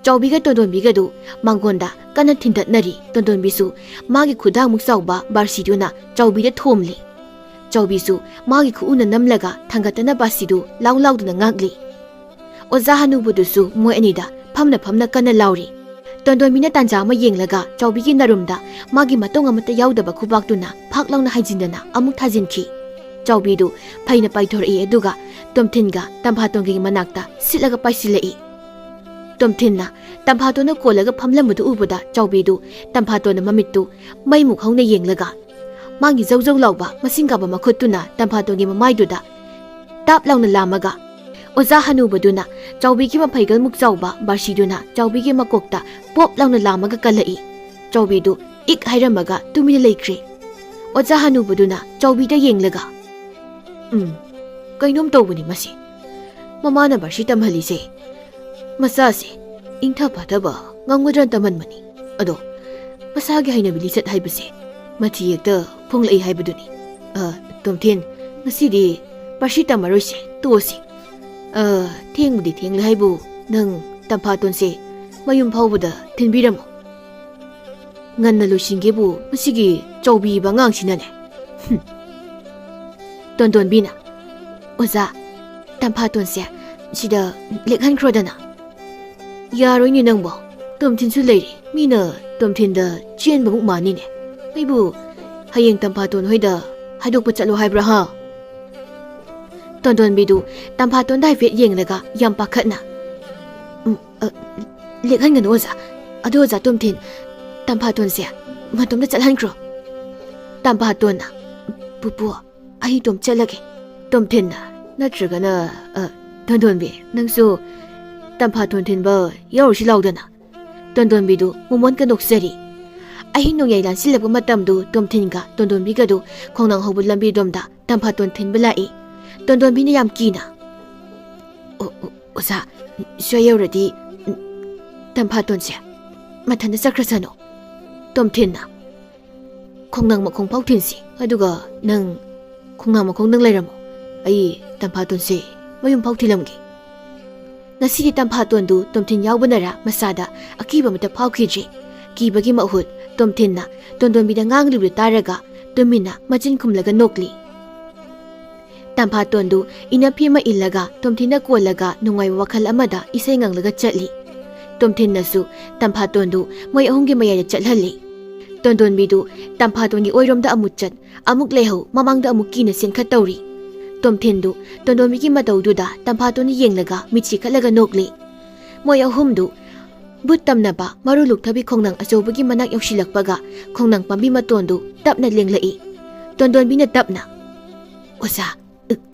ꯆꯥꯎꯕꯤꯒ ꯇꯣꯟꯗꯣꯟꯕꯤꯒꯗꯨ ꯃꯥꯡꯒꯣꯟꯗ ꯀꯟꯅ ꯊꯤꯟꯗꯠꯅꯔꯤ꯫ ꯇꯣꯟꯗꯣꯟꯕꯤꯁꯨ ꯃꯥꯒꯤ ꯈꯨꯗꯥꯡꯃꯨꯛ ꯆꯥꯎꯕ ꯕꯥꯔꯁꯤꯗꯨꯅ ꯆꯥꯎꯕꯤꯗ ꯊꯣꯝꯂꯤ꯫ ꯆꯥꯎꯕꯤꯁꯨ ꯃꯥꯒꯤ ꯈꯨꯎꯅ ꯅꯝꯂꯒ ꯊꯥꯡꯒꯠꯇꯅ ꯕꯥꯔꯁꯤꯗꯨ ꯂꯥꯎ ꯂꯥꯎꯗꯨꯅ ꯉꯥꯛꯂꯤ꯫ ꯑꯣꯖꯥ ꯍꯅꯨꯕꯗꯨꯁꯨ ꯃꯣꯏ ꯑꯅꯤꯗ ꯐꯝꯅ ꯐꯝꯅ ꯀꯟꯅ ꯂꯥꯎꯔꯤ꯫ ꯇꯣꯟꯗꯣꯟꯕꯤꯅ ꯇꯥꯟꯖꯥ ꯑꯃ ꯌꯦꯡꯂꯒ ꯆꯥꯎꯕꯤꯒꯤ ꯅꯔꯨꯝꯗ ꯃꯥꯒꯤ ꯃꯇꯣꯡ ꯑꯃꯠꯇ ꯌꯥꯎꯗꯕ ꯈꯨꯕꯥꯛꯇꯨꯅ ꯐꯥꯛ ꯂꯥꯎꯅ ꯍꯥꯏꯖꯤꯟꯗꯅ ꯑꯃꯨꯛ ꯊꯥꯖꯤꯟꯈꯤ꯫ ꯆꯥꯎꯕꯤꯗꯨ ꯐꯩꯅ ꯄꯥꯏꯊꯣꯔꯛꯏ, ꯑꯗꯨꯒ ꯇꯣꯝꯊꯤꯟꯒ ꯇꯝꯐꯥꯇꯣꯟꯒꯤ ꯃꯅꯥꯛꯇ ꯁꯤꯠꯂꯒ ꯄꯥꯏꯁꯤꯜꯂꯛꯏ꯫ ꯇꯣꯝꯊꯤꯟꯅ ꯇꯝꯐꯥꯇꯣꯟꯅ ꯀꯣꯜꯂꯒ ꯐꯝꯂꯝꯕꯗꯨ ꯎꯕꯗ ꯆꯥꯎꯕꯤꯗꯨ ꯇꯝꯐꯥꯇꯣꯟꯅ ꯃꯃꯤꯠꯇꯨ ꯃꯩꯃꯨꯛ ꯍꯧꯅ ꯌꯦꯡꯂꯒ ꯃꯥꯒꯤ ꯖꯧ ꯖꯧ ꯂꯥꯎꯕ ꯃꯁꯤꯡ ꯀꯥꯕ ꯃꯈꯨꯠꯇꯨꯅ ꯇꯝꯐꯥꯇꯣꯟꯒꯤ ꯃꯃꯥꯏꯗꯨꯗ ꯇꯥꯞ ꯂꯥꯎꯅ ꯂꯥꯝꯃꯒ, ꯑꯣꯖꯥ ꯍꯅꯨꯕꯗꯨꯅ ꯆꯥꯎꯕꯤꯒꯤ ꯃꯐꯩꯒꯜꯃꯨꯛ ꯆꯥꯎꯕ ꯕꯥꯔꯁꯤꯗꯨꯅ ꯆꯥꯎꯕꯤꯒꯤ ꯃꯀꯣꯛꯇ ꯄꯣꯞ ꯂꯥꯎꯅ ꯂꯥꯝꯃꯒ ꯀꯜꯂꯛꯏ꯫ ꯆꯥꯎꯕꯤꯗꯨ ꯏꯛ ꯍꯥꯏꯔꯝꯃꯒ ꯇꯨꯃꯤꯟꯅ ꯂꯩꯈ꯭ꯔꯦ꯫ ꯑꯣꯖꯥ ꯍꯅꯨꯕꯗꯨꯅ ꯆꯥꯎꯕꯤꯗ ꯌꯦꯡꯂꯒ, "ꯎꯝ, ꯀꯩꯅꯣꯝ ꯇꯧꯕꯅꯤ ꯃꯁꯤ꯫ ꯃꯃꯥꯅ ꯕꯥꯔꯁꯤ ꯇꯝꯍꯜꯂꯤꯁꯦ ꯃꯆꯥꯁꯦ ꯏꯪꯊ ꯐꯥꯊꯕ ꯉꯝꯒꯗ꯭ꯔꯅ ꯇꯝꯍꯟꯕꯅꯤ꯫ ꯑꯗꯣ ꯃꯁꯥꯒꯤ ꯍꯩꯅꯕꯤ ꯂꯤꯆꯠ ꯍꯥꯏꯕꯁꯦ ꯃꯊꯤ ꯍꯦꯛꯇ ꯐꯣꯡꯂꯛꯏ ꯍꯥꯏꯕꯗꯨꯅꯤ꯫ ꯑ, ꯇꯣꯝꯊꯤꯟ, ꯉꯁꯤꯗꯤ ꯕꯥꯔꯁꯤ ꯇꯝꯃꯔꯣꯏꯁꯦ, ꯇꯣꯛꯑꯁꯤ꯫ ꯑ, ꯊꯦꯡꯕꯨꯗꯤ ꯊꯦꯡꯂꯦ ꯍꯥꯏꯕꯨ ꯅꯪ ꯇꯝꯐꯥꯇꯣꯟꯁꯦ ꯃꯌꯨꯝ ꯐꯥꯎꯕꯗ ꯊꯤꯟꯕꯤꯔꯝꯃꯣ꯫ ꯉꯟꯅ ꯂꯣꯏꯁꯤꯟꯒꯦꯕꯨ ꯃꯁꯤꯒꯤ ꯆꯥꯎꯕꯤꯕ ꯑꯉꯥꯡꯁꯤꯅꯅꯦ꯫" ꯍꯨꯝ꯫ ꯇꯣꯟꯗꯣꯟꯕꯤꯅ, "ꯑꯣꯖꯥ, ꯇꯝꯐꯥꯇꯣꯟꯁꯦ ꯁꯤꯗ ꯂꯦꯛꯍꯟꯈ꯭ꯔꯣꯗꯅ꯫" "ꯌꯥꯔꯣꯏꯅꯦ ꯅꯪꯕꯣ, ꯇꯣꯝꯊꯤꯟꯁꯨ ꯂꯩꯔꯤ꯫ ꯃꯤꯅ ꯇꯣꯝꯊꯤꯟꯗ ꯆꯦꯟꯕꯃꯨꯛ ꯃꯥꯟꯅꯤꯅꯦ꯫ ꯑꯩꯕꯨ ꯍꯌꯦꯡ ꯇꯝꯐꯥꯇꯣꯟ ꯍꯣꯏꯗ ꯍꯥꯏꯗꯣꯛꯄ ꯆꯠꯂꯣ ꯍꯥꯏꯕ꯭ꯔꯥ, ꯍꯥ?" ꯇꯣꯟꯗꯣꯟꯕꯤꯗꯨ ꯇꯝꯐꯥꯇꯣꯟꯗ ꯍꯥꯏꯐꯦꯠ ꯌꯦꯡꯂꯒ ꯌꯥꯝ ꯄꯥꯈꯠꯅ, "ꯎꯝ, ꯑ, ꯂꯦꯛꯍꯟꯒꯅꯨ ꯑꯣꯖꯥ꯫ ꯑꯗꯣ ꯑꯣꯖꯥ ꯇꯣꯝꯊꯤꯟ, ꯇꯝꯐꯥꯇꯣꯟꯁꯦ ꯃꯇꯣꯝꯇ ꯆꯠꯍꯟꯈ꯭ꯔꯣ꯫" ꯇꯝꯐꯥꯇꯣꯟꯅ, "ꯄꯨꯄꯨ, ꯑꯩ ꯏꯇꯣꯝ ꯆꯠꯂꯒꯦ꯫" ꯇꯣꯝꯊꯤꯟꯅ, "ꯅꯠꯇ꯭ꯔꯒꯅ, ꯑ, ꯇꯣꯟꯗꯣꯟꯕꯤ, ꯅꯪꯁꯨ ꯇꯝꯐꯥꯇꯣꯟ ꯊꯤꯟꯕ ꯌꯥꯎꯔꯨꯁꯤ ꯂꯥꯎꯗꯅ꯫" ꯇꯣꯟꯗꯣꯟꯕꯤꯗꯨ ꯃꯣꯃꯣꯟꯒ ꯅꯣꯛꯆꯔꯤ꯫ ꯑꯍꯤꯡ ꯅꯣꯡꯌꯥꯏ ꯂꯥꯟꯁꯤꯜꯂꯛꯄ ꯃꯇꯝꯗꯨ ꯇꯣꯝꯊꯤꯟꯒ ꯇꯣꯟꯗꯣꯝꯕꯤꯒꯗꯨ ꯈꯣꯡꯅꯥꯡ ꯍꯧꯕ ꯂꯝꯕꯤꯔꯣꯝꯗ ꯇꯝꯐꯥꯇꯣꯟ ꯊꯤꯟꯕ ꯂꯥꯛꯏ꯫ ꯇꯣꯟꯗꯣꯝꯕꯤꯅ ꯌꯥꯝ ꯀꯤꯅ, "ꯑꯣ, ꯑꯣ, ꯑꯣꯖꯥ, ꯁ꯭ꯋꯥꯏ ꯌꯧꯔꯗꯤ ꯇꯝꯐꯥꯇꯣꯟꯁꯦ ꯃꯊꯟꯇ ꯆꯠꯈ꯭ꯔꯁꯅꯨ꯫" ꯇꯣꯝꯊꯤꯟꯅ, "ꯈꯣꯡꯅꯥꯡ ꯃꯈꯣꯡ ꯐꯥꯎ ꯊꯤꯟꯁꯤ, ꯑꯗꯨꯒ ꯅꯪ ꯈꯣꯡꯅꯥꯡ ꯃꯈꯣꯡꯗꯪ ꯂꯩꯔꯝꯃꯣ, ꯑꯩ ꯇꯝꯐꯥꯇꯣꯟꯁꯦ ꯃꯌꯨꯝ ꯐꯥꯎ ꯊꯤꯜꯂꯝꯒꯦ꯫" ꯉꯁꯤꯗꯤ ꯇꯝꯐꯥꯇꯣꯟꯗꯨ ꯇꯣꯝꯊꯤꯟ ꯌꯥꯎꯕꯅꯔ ꯃꯁꯥꯗ ꯑꯀꯤꯕ ꯑꯃꯠꯇ ꯐꯥꯎꯈꯤꯗ꯭ꯔꯦ꯫ ꯀꯤꯕꯒꯤ ꯃꯍꯨꯠ ꯇꯣꯝꯊꯤꯟꯅ ꯇꯣꯟꯗꯣꯝꯕꯤꯗ ꯉꯥꯡꯂꯤꯕꯗꯨ ꯇꯥꯔꯒ ꯇꯨꯃꯤꯟꯅ ꯃꯆꯤꯟ ꯈꯨꯝꯂꯒ ꯅꯣꯛꯂꯤ꯫ ꯇꯝꯐꯥꯇꯣꯟꯗꯨ ꯏꯅꯐꯤ ꯑꯃ ꯏꯜꯂꯒ ꯇꯣꯝꯊꯤꯟꯅ ꯀꯣꯜꯂꯒ ꯅꯨꯡꯉꯥꯏꯕ ꯋꯥꯈꯜ ꯑꯃꯗ ꯏꯁꯩ ꯉꯪꯂꯒ ꯆꯠꯂꯤ꯫ ꯇꯣꯝꯊꯤꯟꯅꯁꯨ ꯇꯝꯐꯥꯇꯣꯟꯗꯨ ꯃꯣꯏ ꯑꯍꯨꯝꯒꯤ ꯃꯌꯥꯏꯗ ꯆꯠꯍꯜꯂꯤ꯫ ꯇꯣꯟꯗꯣꯟꯕꯤꯗꯨ ꯇꯝꯐꯥꯇꯣꯟꯒꯤ ꯑꯣꯏꯔꯣꯝꯗ ꯑꯃꯨꯛ ꯆꯠ, ꯑꯃꯨꯛ ꯂꯩꯍꯧ, ꯃꯃꯥꯡꯗ ꯑꯃꯨꯛ ꯀꯤꯅ ꯆꯦꯟꯈꯠ ꯇꯧꯔꯤ꯫ ꯇꯣꯝꯊꯤꯟꯗꯨ ꯇꯣꯟꯗꯣꯟꯕꯤꯒꯤ ꯃꯇꯧꯗꯨꯗ ꯇꯝꯐꯥꯇꯣꯟꯅ ꯌꯦꯡꯂꯒ ꯃꯤꯠꯁꯤ ꯈꯠꯂꯒ ꯅꯣꯛꯂꯤ꯫ ꯃꯣꯏ ꯑꯍꯨꯝꯗꯨ ꯕꯨꯠ ꯇꯝꯅꯕ ꯃꯔꯨ ꯂꯨꯛꯊꯕꯤ ꯈꯣꯡꯅꯥꯡ ꯑꯆꯧꯕꯒꯤ ꯃꯅꯥꯛ ꯌꯧꯁꯤꯜꯂꯛꯄꯒ ꯈꯣꯡꯅꯥꯡ ꯄꯥꯝꯕꯤ ꯃꯇꯣꯟꯗꯨ ꯇꯞꯅ ꯂꯦꯡꯂꯛꯏ꯫ ꯇꯣꯟꯗꯣꯟꯕꯤꯅ ꯇꯞꯅ, "ꯑꯣꯖꯥ,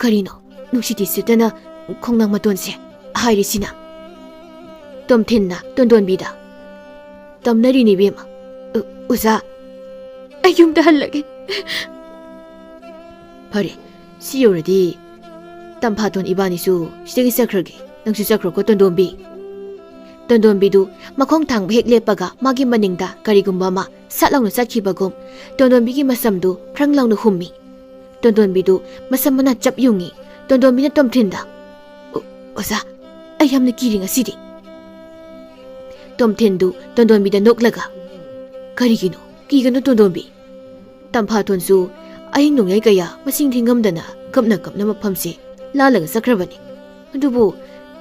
ꯀꯔꯤꯅꯣ ꯅꯨꯡꯁꯤꯠꯇꯤ ꯁꯤꯠꯇꯅ ꯈꯣꯡꯅꯥꯡ ꯃꯇꯣꯟꯁꯦ ꯍꯥꯏꯔꯤꯁꯤꯅ?" ꯇꯣꯝꯊꯤꯟꯅ ꯇꯣꯟꯗꯣꯟꯕꯤꯗ, "ꯇꯝꯅꯔꯤꯅꯤ ꯏꯕꯦꯝꯃ꯫ ꯑ, ꯑꯣꯖꯥ, ꯑꯩ ꯌꯨꯝꯗ ꯍꯜꯂꯒꯦ꯫" "ꯐꯔꯦ, ꯁꯤ ꯌꯧꯔꯗꯤ ꯇꯝꯐꯥꯇꯣꯟ ꯏꯕꯥꯅꯤꯁꯨ ꯁꯤꯗꯒꯤ ꯆꯠꯈ꯭ꯔꯒꯦ꯫ ꯅꯪꯁꯨ ꯆꯠꯈ꯭ꯔꯣꯀꯣ, ꯇꯣꯟꯗꯣꯝꯕꯤ꯫" ꯇꯣꯟꯗꯣꯝꯕꯤꯗꯨ ꯃꯈꯣꯡ ꯊꯥꯡꯕ ꯍꯦꯛ ꯂꯦꯞꯄꯒ ꯃꯥꯒꯤ ꯃꯅꯤꯡꯗ ꯀꯔꯤꯒꯨꯝꯕ ꯑꯃ ꯁꯠ ꯂꯥꯎꯅ ꯆꯠꯈꯤꯕꯒꯨꯝ ꯇꯣꯟꯗꯣꯝꯕꯤꯒꯤ ꯃꯁꯝꯗꯨ ꯐ꯭ꯔꯪ ꯂꯥꯎꯅ ꯍꯨꯝꯃꯤ꯫ ꯇꯣꯟꯗꯣꯟꯕꯤꯗꯨ ꯃꯁꯝ ꯃꯅꯥ ꯆꯞ ꯌꯨꯡꯉꯤ꯫ ꯇꯣꯟꯗꯣꯟꯕꯤꯅ ꯇꯣꯝꯊꯤꯟꯗ, "ꯑꯣ, ꯑꯣꯖꯥ, ꯑꯩ ꯌꯥꯝꯅ ꯀꯤꯔꯤ ꯉꯁꯤꯗꯤ꯫" ꯇꯣꯝꯊꯤꯟꯗꯨ ꯇꯣꯟꯗꯣꯟꯕꯤꯗ ꯅꯣꯛꯂꯒ, "ꯀꯔꯤꯒꯤꯅꯣ? ꯀꯤꯒꯅꯨ, ꯇꯣꯟꯗꯣꯟꯕꯤ꯫ ꯇꯝꯐꯥꯇꯣꯟꯁꯨ ꯑꯍꯤꯡ ꯅꯣꯡꯌꯥꯏ ꯀꯌꯥ ꯃꯁꯤꯡ ꯊꯤꯉꯝꯗꯅ ꯀꯞꯅ ꯀꯞꯅ ꯃꯐꯝꯁꯦ ꯂꯥꯜꯂꯒ ꯆꯠꯈ꯭ꯔꯕꯅꯤ꯫ ꯑꯗꯨꯕꯨ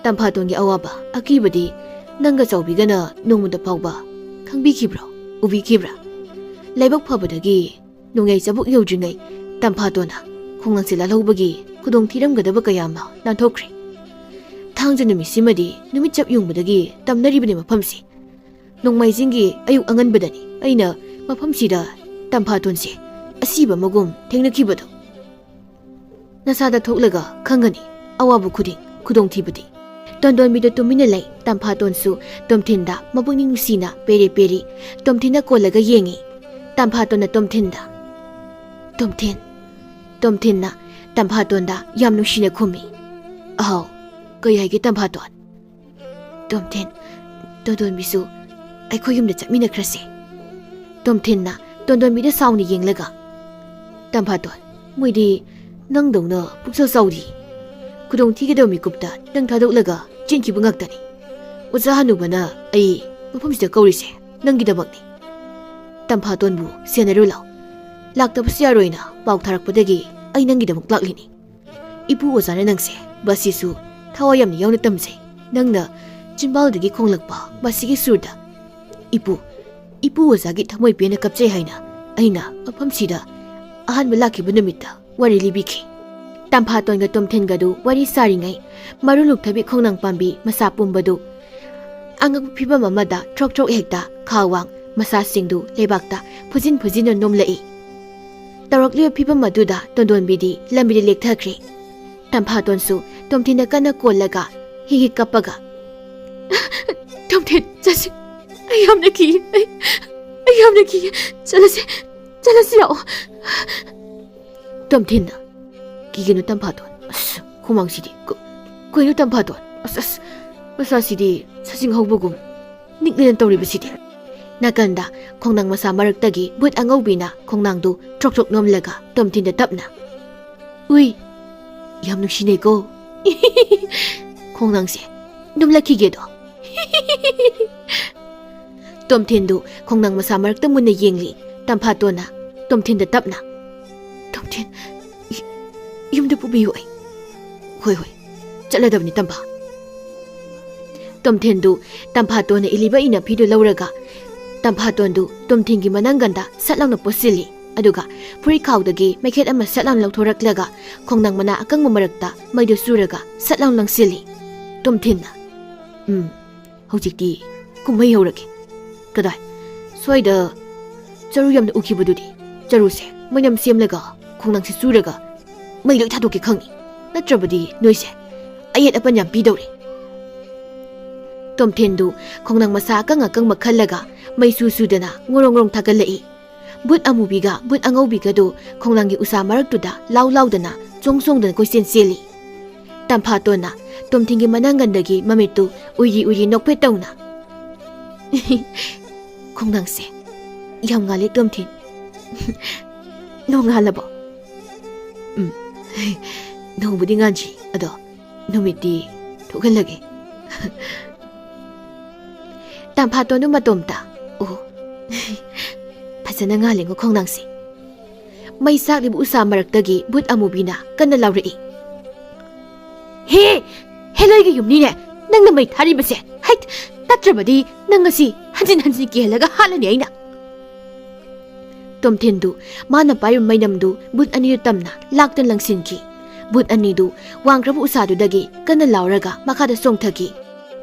ꯇꯝꯐꯥꯇꯣꯟꯒꯤ ꯑꯋꯥꯕ ꯑꯀꯤꯕꯗꯤ ꯅꯪꯒ ꯆꯥꯎꯕꯤꯒꯅ ꯅꯣꯡꯃꯇ ꯐꯥꯎꯕ ꯈꯪꯕꯤꯈꯤꯕ꯭ꯔꯣ? ꯎꯕꯤꯈꯤꯕ꯭ꯔꯥ? ꯂꯥꯏꯕꯛ ꯐꯕꯗꯒꯤ ꯅꯣꯡꯌꯥꯏ ꯆꯕꯨꯛ ꯌꯧꯗ꯭ꯔꯤꯉꯩ ꯇꯝꯐꯥꯇꯣꯟꯅ ꯈꯣꯡꯂꯪꯁꯦ ꯂꯥꯜꯍꯧꯕꯒꯤ ꯈꯨꯗꯣꯡ ꯊꯤꯔꯝꯒꯗꯕ ꯀꯌꯥ ꯑꯃ ꯅꯥꯟꯊꯣꯛꯈ꯭ꯔꯦ꯫ ꯊꯥꯡꯖ ꯅꯨꯃꯤꯠꯁꯤꯃꯗꯤ ꯅꯨꯃꯤꯠ ꯆꯞ ꯌꯨꯡꯕꯗꯒꯤ ꯇꯝꯅꯔꯤꯕꯅꯤ ꯃꯐꯝꯁꯤ꯫ ꯅꯣꯡꯃꯥꯏꯖꯤꯡꯒꯤ ꯑꯌꯨꯛ ꯑꯉꯟꯕꯗꯅꯤ ꯑꯩꯅ ꯃꯐꯝꯁꯤꯗ ꯇꯝꯐꯥꯇꯣꯟꯁꯦ ꯑꯁꯤꯕ ꯑꯃꯒꯨꯝ ꯊꯦꯡꯅꯈꯤꯕꯗꯣ꯫ ꯅꯁꯥꯗ ꯊꯣꯛꯂꯒ ꯈꯪꯒꯅꯤ ꯑꯋꯥꯕ ꯈꯨꯗꯤꯡ, ꯈꯨꯗꯣꯡꯊꯤꯕꯗꯤ꯫ ꯇꯣꯟꯗꯣꯟꯕꯤꯗꯣ ꯇꯨꯃꯤꯟꯅ ꯂꯩ꯫ ꯇꯝꯐꯥꯇꯣꯟꯁꯨ ꯇꯣꯝꯊꯤꯟꯗ ꯃꯕꯨꯛꯅꯤꯡ ꯅꯨꯡꯁꯤꯅ ꯄꯦꯔꯤ ꯄꯦꯔꯤ ꯇꯣꯝꯊꯤꯟꯅ ꯀꯣꯜꯂꯒ ꯌꯦꯡꯉꯤ꯫ ꯇꯝꯐꯥꯇꯣꯟꯅ ꯇꯣꯝꯊꯤꯟꯗ, "ꯇꯣꯝꯊꯤꯟ, ꯇꯣꯝꯊꯤꯟꯅ ꯇꯝꯐꯥꯇꯣꯟꯗ ꯌꯥꯝ ꯅꯨꯡꯁꯤꯅ ꯈꯨꯝꯃꯤ꯫ "ꯑꯍꯥꯎ, ꯀꯩ ꯍꯥꯏꯒꯦ ꯇꯝꯐꯥꯇꯣꯟ?" "ꯇꯣꯝꯊꯤꯟ, ꯇꯣꯟꯗꯣꯟꯕꯤꯁꯨ ꯑꯩꯈꯣꯏ ꯌꯨꯝꯗ ꯆꯠꯃꯤꯟꯅꯈ꯭ꯔꯁꯦ꯫" ꯇꯣꯝꯊꯤꯟꯅ ꯇꯣꯟꯗꯣꯟꯕꯤꯗ ꯁꯥꯎꯅ ꯌꯦꯡꯂꯒ, "ꯇꯝꯐꯥꯇꯣꯟ, ꯃꯣꯏꯗꯤ ꯅꯪꯗꯧꯅ ꯄꯨꯛꯆꯦꯜ ꯆꯥꯎꯗꯤ꯫ ꯈꯨꯗꯣꯡ ꯊꯤꯒꯗꯕ ꯃꯤꯀꯨꯞꯇ ꯅꯪ ꯊꯥꯗꯣꯛꯂꯒ ꯆꯦꯟꯈꯤꯕ ꯉꯥꯛꯇꯅꯤ꯫ ꯑꯣꯖꯥ ꯍꯅꯨꯕꯅ ꯑꯩ ꯃꯐꯝꯁꯤꯗ ꯀꯧꯔꯤꯁꯦ ꯅꯪꯒꯤꯗꯃꯛꯅꯤ꯫ ꯇꯝꯐꯥꯇꯣꯟꯕꯨ ꯁꯦꯟꯅꯔꯨ ꯂꯥꯎ꯫ ꯂꯥꯛꯇꯕꯁꯨ ꯌꯥꯔꯣꯏꯅ ꯄꯥꯎ ꯊꯥꯔꯛꯄꯗꯒꯤ ꯑꯩ ꯅꯪꯒꯤꯗꯃꯛ ꯂꯥꯛꯂꯤꯅꯤ꯫ ꯏꯄꯨ ꯑꯣꯖꯥꯅ ꯅꯪꯁꯦ ꯕꯥꯁꯤꯁꯨ ꯊꯋꯥꯏ ꯌꯥꯝꯅ ꯌꯥꯎꯅ ꯇꯝꯖꯩ꯫ ꯅꯪꯅ ꯆꯤꯝꯕꯥꯜꯗꯒꯤ ꯈꯣꯡꯂꯛꯄ ꯕꯥꯁꯤꯒꯤ ꯁꯨꯔꯗ, 'ꯏꯄꯨ, ꯏꯄꯨ ꯑꯣꯖꯥꯒꯤ ꯊꯃꯣꯏ ꯄꯦꯟꯅ ꯀꯞꯆꯩ' ꯍꯥꯏꯅ ꯑꯩꯅ ꯃꯐꯝꯁꯤꯗ ꯑꯍꯥꯟꯕ ꯂꯥꯛꯈꯤꯕ ꯅꯨꯃꯤꯠꯇ ꯋꯥꯔꯤ ꯂꯤꯕꯤꯈꯤ꯫" ꯇꯝꯐꯥꯇꯣꯟꯒ ꯇꯣꯝꯊꯤꯟꯒꯗꯨ ꯋꯥꯔꯤ ꯁꯥꯔꯤꯉꯩ ꯃꯔꯨ ꯂꯨꯛꯊꯕꯤ ꯈꯣꯡꯅꯥꯡ ꯄꯥꯝꯕꯤ ꯃꯁꯥ ꯄꯨꯝꯕꯗꯨ ꯑꯉꯛꯄ ꯐꯤꯕꯝ ꯑꯃꯗ ꯊ꯭ꯔꯣꯛ ꯊ꯭ꯔꯣꯛ ꯍꯦꯛꯇ ꯈꯥ ꯋꯥꯡ ꯃꯁꯥꯁꯤꯡꯗꯨ ꯂꯩꯕꯥꯛꯇ ꯐꯨꯖꯤꯟ ꯐꯨꯖꯤꯟꯅ ꯅꯣꯝꯂꯛꯏ꯫ ꯇꯧꯔꯛꯂꯤꯕ ꯐꯤꯕꯝ ꯑꯗꯨꯗ ꯇꯣꯟꯗꯣꯟꯕꯤꯗꯤ ꯂꯝꯕꯤꯗ ꯂꯦꯛꯊꯈ꯭ꯔꯦ꯫ ꯇꯝꯐꯥꯇꯣꯟꯁꯨ ꯇꯣꯝꯊꯤꯟꯗ ꯀꯟꯅ ꯀꯣꯜꯂꯒ ꯍꯤꯛ ꯍꯤꯛ ꯀꯞꯄꯒ, "ꯇꯣꯝꯊꯤꯟ, ꯆꯠꯁꯤ꯫ ꯑꯩ ꯌꯥꯝꯅ ꯀꯤ꯫ ꯑꯩ, ꯑꯩ ꯌꯥꯝꯅ ꯀꯤ꯫ ꯆꯠꯂꯁꯤ꯫ ꯆꯠꯂꯁꯤ ꯂꯥꯛꯑꯣ꯫" ꯇꯣꯝꯊꯤꯟꯅ, "ꯀꯤꯒꯅꯨ ꯇꯝꯐꯥꯇꯣꯟ꯫ ꯑꯁ, ꯍꯨꯃꯥꯡꯁꯤꯗꯤ꯫ ꯀ-, ꯀꯩꯅꯣ ꯇꯝꯐꯥꯇꯣꯟ? ꯑꯁ, ꯑꯁ, ꯃꯁꯥꯁꯤꯗꯤ ꯁꯖꯤꯡ ꯍꯧꯕꯒꯨꯝ ꯅꯤꯛꯅꯦꯅ ꯇꯧꯔꯤꯕꯁꯤꯗꯤ꯫" ꯅꯥꯀꯟꯗ ꯈꯣꯡꯅꯥꯡ ꯃꯁꯥ ꯃꯔꯛꯇꯒꯤ ꯕꯨꯠ ꯑꯉꯧꯕꯤꯅ ꯈꯣꯡꯅꯥꯡꯗꯨ ꯊ꯭ꯔꯣꯛ ꯊ꯭ꯔꯣꯛ ꯅꯣꯝꯂꯒ ꯇꯣꯝꯊꯤꯟꯗ ꯇꯞꯅ, "ꯎꯏ, ꯌꯥꯝ ꯅꯨꯡꯁꯤꯅꯩꯀꯣ꯫ ꯈꯣꯡꯅꯥꯡꯁꯦ ꯅꯣꯝꯂꯛꯈꯤꯒꯦꯗꯣ꯫" ꯇꯣꯝꯊꯤꯟꯗꯨ ꯈꯣꯡꯅꯥꯡ ꯃꯁꯥ ꯃꯔꯛꯇ ꯃꯨꯟꯅ ꯌꯦꯡꯂꯤ꯫ ꯇꯝꯐꯥꯇꯣꯟꯅ ꯇꯣꯝꯊꯤꯟꯗ ꯇꯞꯅ, "ꯇꯣꯝꯊꯤꯟ, ꯌꯨꯝꯗ ꯄꯨꯕꯤꯌꯨ ꯑꯩ꯫" "ꯍꯣꯏ, ꯍꯣꯏ, ꯆꯠꯂꯗꯕꯅꯤ ꯇꯝꯐꯥ꯫" ꯇꯣꯝꯊꯤꯟꯗꯨ ꯇꯝꯐꯥꯇꯣꯟꯅ ꯏꯜꯂꯤꯕ ꯏꯅꯐꯤꯗꯨ ꯂꯧꯔꯒ ꯇꯝꯐꯥꯇꯣꯟꯗꯨ ꯇꯣꯝꯊꯤꯟꯒꯤ ꯃꯅꯪꯒꯟꯗ ꯁꯠ ꯂꯥꯎꯅ ꯄꯣꯠꯁꯤꯜꯂꯤ꯫ ꯑꯗꯨꯒ ꯐꯨꯔꯤꯠ ꯈꯥꯎꯗꯒꯤ ꯃꯩꯈꯦꯠ ꯑꯃ ꯁꯠ ꯂꯥꯎꯅ ꯂꯧꯊꯣꯔꯛꯂꯒ ꯈꯣꯡꯅꯥꯡ ꯃꯅꯥ ꯑꯀꯪꯕ ꯃꯔꯛꯇ ꯃꯩꯗꯨ ꯆꯨꯔꯒ ꯁꯠ ꯂꯥꯎꯅ ꯂꯪꯁꯤꯜꯂꯤ꯫ ꯇꯣꯝꯊꯤꯟꯅ, "ꯎꯝ, ꯍꯧꯖꯤꯛꯇꯤ ꯀꯨꯝꯍꯩ ꯍꯧꯔꯒꯦ꯫ ꯀꯗꯥꯏ? ꯁ꯭ꯋꯥꯏꯗ ꯆꯔꯨ ꯌꯥꯝꯅ ꯎꯈꯤꯕꯗꯨꯗꯤ? ꯆꯔꯨꯁꯦ ꯃꯩꯅꯝ ꯁꯦꯝꯂꯒ ꯈꯣꯡꯅꯥꯡꯁꯦ ꯆꯨꯔꯒ ꯃꯩ ꯂꯣꯏ ꯊꯥꯗꯣꯛꯀꯦ ꯈꯪꯉꯤ꯫ ꯅꯠꯇ꯭ꯔꯕꯗꯤ ꯅꯣꯏꯁꯦ ꯑꯌꯦꯠ ꯑꯄꯟ ꯌꯥꯝ ꯄꯤꯗꯧꯔꯦ꯫ ꯇꯣꯝꯊꯤꯟꯗꯨ ꯈꯣꯡꯅꯥꯡ ꯃꯁꯥ ꯑꯀꯪ ꯑꯀꯪꯕ ꯈꯜꯂꯒ ꯃꯩꯁꯨ ꯁꯨꯗꯅ ꯉꯣꯔꯣꯡ ꯉꯣꯔꯣꯡ ꯊꯥꯒꯠꯂꯛꯏ꯫ ꯕꯨꯠ ꯑꯃꯨꯕꯤꯒ ꯕꯨꯠ ꯑꯉꯧꯕꯤꯒꯗꯨ ꯈꯣꯡꯅꯥꯡꯒꯤ ꯎꯁꯥ ꯃꯔꯛꯇꯨꯗ ꯂꯥꯎ ꯂꯥꯎꯗꯅ ꯆꯣꯡ ꯆꯣꯡꯗꯅ ꯀꯣꯏꯆꯦꯟ ꯆꯦꯜꯂꯤ꯫ ꯇꯝꯐꯥꯇꯣꯟꯅ ꯇꯣꯝꯊꯤꯟꯒꯤ ꯃꯅꯪꯒꯟꯗꯒꯤ ꯃꯃꯤꯠꯇꯨ ꯎꯏꯔꯤ ꯎꯏꯔꯤ ꯅꯣꯛꯐꯦꯠ ꯇꯧꯅ, "ꯈꯣꯡꯅꯥꯡꯁꯦ ꯌꯥꯝ ꯉꯥꯜꯂꯦ ꯇꯣꯝꯊꯤꯟ꯫ ꯅꯣꯡꯉꯥꯜꯂꯕꯣ?" "ꯎꯝ, ꯅꯣꯡꯕꯨꯗꯤ ꯉꯥꯟꯗ꯭ꯔꯤ, ꯑꯗꯣ ꯅꯨꯃꯤꯠꯇꯤ ꯊꯣꯛꯍꯜꯂꯒꯦ꯫" ꯇꯝꯐꯥꯇꯣꯟꯗꯨ ꯃꯇꯣꯝꯇ, "ꯑꯣ, ꯐꯖꯅ ꯉꯥꯜꯂꯦꯉꯣ ꯈꯣꯡꯅꯥꯡꯁꯦ꯫" ꯃꯩ ꯆꯥꯛꯂꯤꯕ ꯎꯁꯥ ꯃꯔꯛꯇꯒꯤ ꯕꯨꯠ ꯑꯃꯨꯕꯤꯅ ꯀꯟꯅ ꯂꯥꯎꯔꯛꯏ, "ꯍꯦ! ꯍꯦꯂꯣꯏꯒꯤ ꯌꯨꯝꯅꯤꯅꯦ ꯅꯪꯅ ꯃꯩ ꯊꯥꯔꯤꯕꯁꯦ! ꯍꯩꯠ! ꯅꯠꯇ꯭ꯔꯕꯗꯤ ꯅꯪ ꯉꯁꯤ ꯍꯟꯖꯤꯟ ꯍꯟꯖꯤꯟ ꯀꯤꯍꯜꯂꯒ ꯍꯥꯠꯂꯅꯤ ꯑꯩꯅ!" ꯇꯣꯝꯊꯤꯟꯗꯨ ꯃꯥꯅ ꯄꯥꯏꯔꯤꯕ ꯃꯩꯅꯝꯗꯨ ꯕꯨꯠ ꯑꯅꯤꯗꯨ ꯇꯝꯅ ꯂꯥꯛꯇꯨꯅ ꯂꯪꯁꯤꯟꯈꯤ꯫ ꯕꯨꯠ ꯑꯅꯤꯗꯨ ꯋꯥꯡꯈ꯭ꯔꯕ ꯎꯁꯥꯗꯨꯗꯒꯤ ꯀꯟꯅ ꯂꯥꯎꯔꯒ ꯃꯈꯥꯗ ꯆꯣꯡꯊꯈꯤ꯫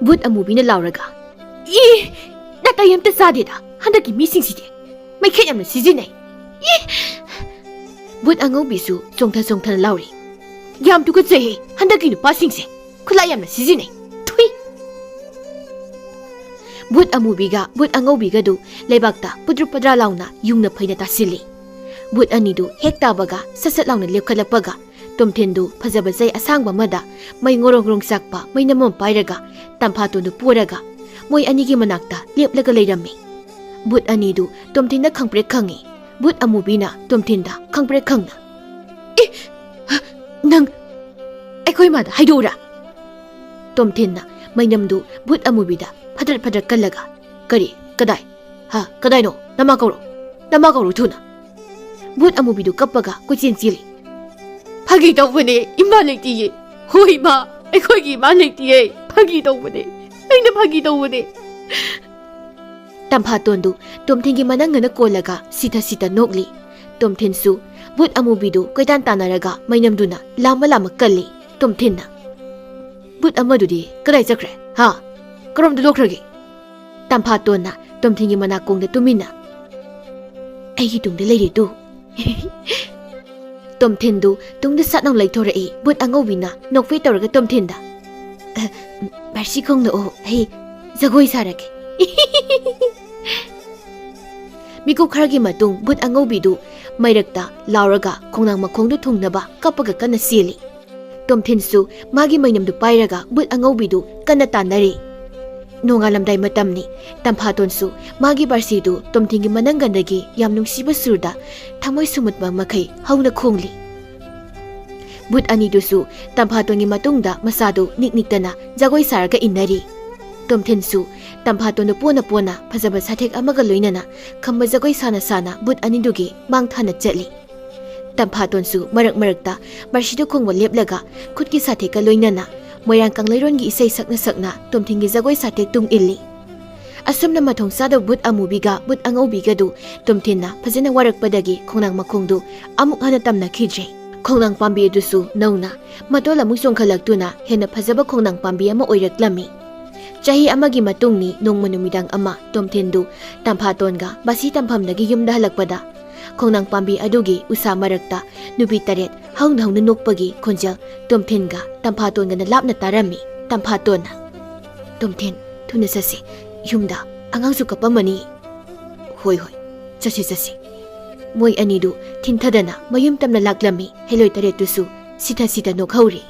ꯕꯨꯠ ꯑꯃꯨꯕꯤꯅ ꯂꯥꯎꯔꯒ, "ꯏ! ꯅꯥꯇꯩ ꯑꯝꯇ ꯆꯥꯗꯦꯗ ꯍꯟꯗꯛꯀꯤ ꯃꯤꯁꯤꯡꯁꯤꯗꯤ! ꯃꯩꯈꯦꯠ ꯌꯥꯝꯅ ꯁꯤꯖꯤꯟꯅꯩ! ꯏ!" ꯕꯨꯠ ꯑꯉꯧꯕꯤꯁꯨ ꯆꯣꯡꯊ ꯆꯣꯡꯊꯅ ꯂꯥꯎꯔꯤ, "ꯌꯥꯝ ꯇꯨꯀꯠꯆꯩꯍꯦ ꯍꯟꯗꯛꯀꯤ ꯅꯨꯄꯥꯁꯤꯡꯁꯦ! ꯈꯨꯠꯂꯥꯏ ꯌꯥꯝꯅ ꯁꯤꯖꯤꯟꯅꯩ! ꯊꯨꯏ!" ꯕꯨꯠ ꯑꯃꯨꯕꯤꯒ ꯕꯨꯠ ꯑꯉꯧꯕꯤꯒꯗꯨ ꯂꯩꯕꯥꯛꯇ ꯄꯨꯗ꯭ꯔꯨꯞ ꯄꯗ꯭ꯔꯥ ꯂꯥꯎꯅ ꯌꯨꯡꯅ ꯐꯩꯅ ꯇꯥꯁꯤꯜꯂꯤ꯫ ꯕꯨꯠ ꯑꯅꯤꯗꯨ ꯍꯦꯛ ꯇꯥꯕꯒ ꯁꯠ ꯁꯠ ꯂꯥꯎꯅ ꯂꯦꯞꯈꯠꯂꯛꯄꯒ, ꯇꯣꯝꯊꯤꯟꯗꯨ ꯐꯖꯕ ꯆꯩ ꯑꯁꯥꯡꯕ ꯑꯃꯗ ꯃꯩ ꯉꯣꯔꯣꯡ ꯉꯣꯔꯣꯡ ꯆꯥꯛꯄ ꯃꯩꯅꯝ ꯑꯃ ꯄꯥꯏꯔꯒ ꯇꯝꯐꯥꯇꯣꯟꯗꯨ ꯄꯨꯔꯒ ꯃꯣꯏ ꯑꯅꯤꯒꯤ ꯃꯅꯥꯛꯇ ꯂꯦꯞꯂꯒ ꯂꯩꯔꯝꯃꯤ꯫ ꯕꯨꯠ ꯑꯅꯤꯗꯨ ꯇꯣꯝꯊꯤꯟꯗ ꯈꯪꯄ꯭ꯔꯦꯛ ꯈꯪꯉꯤ꯫ ꯕꯨꯠ ꯑꯃꯨꯕꯤꯅ ꯇꯣꯝꯊꯤꯟꯗ ꯈꯪꯄ꯭ꯔꯦꯛ ꯈꯪꯅ, "ꯑꯦ! ꯅꯪ ꯑꯩꯈꯣꯏ ꯏꯃꯥꯗ ꯍꯥꯏꯗꯣꯛꯎꯔꯥ?" ꯇꯣꯝꯊꯤꯟꯅ ꯃꯩꯅꯝꯗꯨ ꯕꯨꯠ ꯑꯃꯨꯕꯤꯗ ꯐꯗ꯭ꯔꯠ ꯐꯗ꯭ꯔꯠ ꯀꯜꯂꯒ, "ꯀꯔꯤ? ꯀꯗꯥꯏ? ꯍꯥ? ꯀꯗꯥꯏꯅꯣ? ꯅꯃꯥ ꯀꯧꯔꯣ! ꯅꯃꯥ ꯀꯧꯔꯣ ꯊꯨꯅ!" ꯕꯨꯠ ꯑꯃꯨꯕꯤꯗꯨ ꯀꯞꯄꯒ ꯀꯣꯏꯆꯦꯟ ꯆꯦꯜꯂꯤ꯫ "ꯐꯥꯒꯤ ꯇꯧꯕꯅꯦ, ꯏꯃꯥ ꯂꯩꯇꯤꯌꯦ꯫ ꯍꯣꯏ ꯏꯃꯥ, ꯑꯩꯈꯣꯏꯒꯤ ꯏꯃꯥ ꯂꯩꯇꯤꯌꯦ꯫ ꯐꯥꯒꯤ ꯇꯧꯕꯅꯦ꯫ ꯑꯩꯅ ꯐꯥꯒꯤ ꯇꯧꯕꯅꯦ꯫" ꯇꯝꯐꯥꯇꯣꯟꯗꯨ ꯇꯣꯝꯊꯤꯟꯒꯤ ꯃꯅꯪꯒꯟꯅ ꯀꯣꯜꯂꯒ ꯁꯤꯊ ꯁꯤꯊ ꯅꯣꯛꯂꯤ꯫ ꯇꯣꯝꯊꯤꯟꯁꯨ ꯕꯨꯠ ꯑꯃꯨꯕꯤꯗꯨ ꯀꯣꯏꯇꯥꯟ ꯇꯥꯟꯅꯔꯒ ꯃꯩꯅꯝꯗꯨꯅ ꯂꯥꯝꯃ ꯂꯥꯝꯃ ꯀꯜꯂꯤ꯫ ꯇꯣꯝꯊꯤꯟꯅ, "ꯕꯨꯠ ꯑꯃꯗꯨꯗꯤ ꯀꯗꯥꯏ ꯆꯠꯈ꯭ꯔꯦ? ꯍꯥ? ꯀꯔꯣꯝꯗ ꯂꯣꯛꯈ꯭ꯔꯒꯦ?" ꯇꯝꯐꯥꯇꯣꯟꯅ ꯇꯣꯝꯊꯤꯟꯒꯤ ꯃꯅꯥꯀꯣꯡꯗ ꯇꯨꯃꯤꯟꯅ, "ꯑꯩꯒꯤ ꯇꯨꯡꯗ ꯂꯩꯔꯦ ꯇꯨ꯫" ꯇꯣꯝꯊꯤꯟꯗꯨ ꯇꯨꯡꯗ ꯁꯠ ꯂꯥꯎ ꯂꯩꯊꯣꯔꯛꯏ꯫ ꯕꯨꯠ ꯑꯉꯧꯕꯤꯅ ꯅꯣꯛꯐꯦꯠ ꯇꯧꯔꯒ ꯇꯣꯝꯊꯤꯟꯗ, "ꯑ, ꯃꯔꯁꯤ ꯈꯣꯡꯂꯛꯑꯣ, ꯑꯩ ꯖꯒꯣꯏ ꯁꯥꯔꯒꯦ꯫ ꯃꯤꯀꯨꯞ ꯈꯔꯒꯤ ꯃꯇꯨꯡ ꯚꯨꯠ ꯑꯉꯧꯕꯤꯗꯨ ꯃꯩꯔꯛꯇ ꯂꯥꯎꯔꯒ ꯈꯣꯡꯅꯥꯡ ꯃꯈꯣꯡꯗꯨ ꯊꯨꯡꯅꯕ ꯀꯞꯄꯒ ꯀꯟꯅ ꯆꯦꯜꯂꯤ꯫ ꯇꯣꯝꯊꯤꯟꯁꯨ ꯃꯥꯒꯤ ꯃꯩꯅꯝꯗꯨ ꯄꯥꯏꯔꯒ ꯚꯨꯠ ꯑꯉꯧꯕꯤꯗꯨ ꯀꯟꯅ ꯇꯥꯟꯅꯔꯤ꯫ ꯅꯣꯡꯉꯥꯜꯂꯝꯗꯥꯏ ꯃꯇꯝꯅꯤ꯫ ꯇꯝꯐꯥꯇꯣꯟꯁꯨ ꯃꯥꯒꯤ ꯕꯥꯔꯁꯤꯗꯨ ꯇꯣꯝꯊꯤꯟꯒꯤ ꯃꯅꯪꯒꯟꯗꯒꯤ ꯌꯥꯝ ꯅꯨꯡꯁꯤꯕ ꯁꯨꯔꯗ ꯊꯃꯣꯏ ꯁꯨꯝꯃꯨꯠꯄ ꯃꯈꯩ ꯍꯧꯅ ꯈꯣꯡꯂꯤ꯫ ꯚꯨꯠ ꯑꯅꯤꯗꯨꯁꯨ ꯇꯝꯐꯥꯇꯣꯟꯒꯤ ꯃꯇꯨꯡꯗ ꯃꯁꯥꯗꯨ ꯅꯤꯛ ꯅꯤꯛꯇꯅ ꯖꯒꯣꯏ ꯁꯥꯔꯒ ꯏꯟꯅꯔꯤ꯫ ꯇꯣꯝꯊꯤꯟꯁꯨ ꯇꯝꯐꯥꯇꯣꯟꯗꯨ ꯄꯣꯅ ꯄꯣꯅ ꯐꯖꯕ ꯁꯥꯊꯦꯛ ꯑꯃꯒ ꯂꯣꯏꯅꯅ ꯈꯝꯕ ꯖꯒꯣꯏ ꯁꯥꯅ ꯁꯥꯅ ꯚꯨꯠ ꯑꯅꯤꯗꯨꯒꯤ ꯃꯥꯡ ꯊꯥꯅ ꯆꯠꯂꯤ꯫ ꯇꯝꯐꯥꯇꯣꯟꯁꯨ ꯃꯔꯛ ꯃꯔꯛꯇ ꯕꯥꯔꯁꯤꯗꯨ ꯈꯣꯡꯕ ꯂꯦꯞꯂꯒ ꯈꯨꯠꯀꯤ ꯁꯥꯊꯦꯛꯀ ꯂꯣꯏꯅꯅ ꯃꯣꯏꯔꯥꯡ ꯀꯪꯂꯩꯔꯣꯟꯒꯤ ꯏꯁꯩ ꯁꯛꯅ ꯁꯛꯅ ꯇꯣꯝꯊꯤꯟꯒꯤ ꯖꯒꯣꯏ ꯁꯥꯊꯦꯛ ꯇꯨꯡ ꯏꯜꯂꯤ꯫ ꯑꯁꯨꯝꯅ ꯃꯊꯣꯡ ꯆꯥꯗꯕ ꯚꯨꯠ ꯑꯃꯨꯕꯤꯒ ꯚꯨꯠ ꯑꯉꯧꯕꯤꯒꯗꯨ ꯇꯣꯝꯊꯤꯟꯅ ꯐꯖꯅ ꯋꯥꯔꯛꯄꯗꯒꯤ ꯈꯣꯡꯅꯥꯡ ꯃꯈꯣꯡꯗꯨ ꯑꯃꯨꯛ ꯍꯟꯅ ꯇꯝꯅꯈꯤꯗ꯭ꯔꯦ꯫ ꯈꯣꯡꯅꯥꯡ ꯄꯥꯝꯕꯤ ꯑꯗꯨꯁꯨ ꯅꯧꯅ ꯃꯇꯣꯜ ꯑꯃꯨꯛ ꯆꯣꯡꯈꯠꯂꯛꯇꯨꯅ ꯍꯦꯟꯅ ꯐꯖꯕ ꯈꯣꯡꯅꯥꯡ ꯄꯥꯝꯕꯤ ꯑꯃ ꯑꯣꯏꯔꯛꯂꯝꯃꯤ꯫ ꯆꯍꯤ ꯑꯃꯒꯤ ꯃꯇꯨꯡꯅꯤ, ꯅꯣꯡꯃ ꯅꯨꯃꯤꯗꯥꯡ ꯑꯃ ꯇꯣꯝꯊꯤꯟꯗꯨ ꯇꯝꯐꯥꯇꯣꯟꯒ ꯕꯥꯁꯤ ꯇꯝꯐꯝꯗꯒꯤ ꯌꯨꯝꯗ ꯍꯜꯂꯛꯄꯗ ꯈꯣꯡꯅꯥꯡ ꯄꯥꯝꯕꯤ ꯑꯗꯨꯒꯤ ꯎꯁꯥ ꯃꯔꯛꯇ ꯅꯨꯄꯤ ꯇꯔꯦꯠ ꯍꯧꯅ ꯍꯧꯅ ꯅꯣꯛꯄꯒꯤ ꯈꯣꯟꯖꯦꯜ ꯇꯣꯝꯊꯤꯟꯒ ꯇꯝꯐꯥꯇꯣꯟꯒꯅ ꯂꯥꯞꯅ ꯇꯥꯔꯝꯃꯤ꯫ ꯇꯝꯐꯥꯇꯣꯟꯅ, "ꯇꯣꯝꯊꯤꯟ, ꯊꯨꯅ ꯆꯠꯁꯤ꯫ ꯌꯨꯝꯗ ꯑꯉꯥꯡꯁꯨ ꯀꯞꯄꯝꯃꯅꯤ꯫" "ꯍꯣꯏ, ꯍꯣꯏ, ꯆꯠꯁꯤ, ꯆꯠꯁꯤ꯫" ꯃꯣꯏ ꯑꯅꯤꯗꯨ ꯊꯤꯟꯊꯗꯅ ꯃꯌꯨꯝ ꯇꯝꯅ ꯂꯥꯛꯂꯝꯃꯤ꯫ ꯍꯦꯂꯣꯏ ꯇꯔꯦꯠꯇꯨꯁꯨ ꯁꯤꯊ ꯁꯤꯊ ꯅꯣꯛꯍꯧꯔꯤ꯫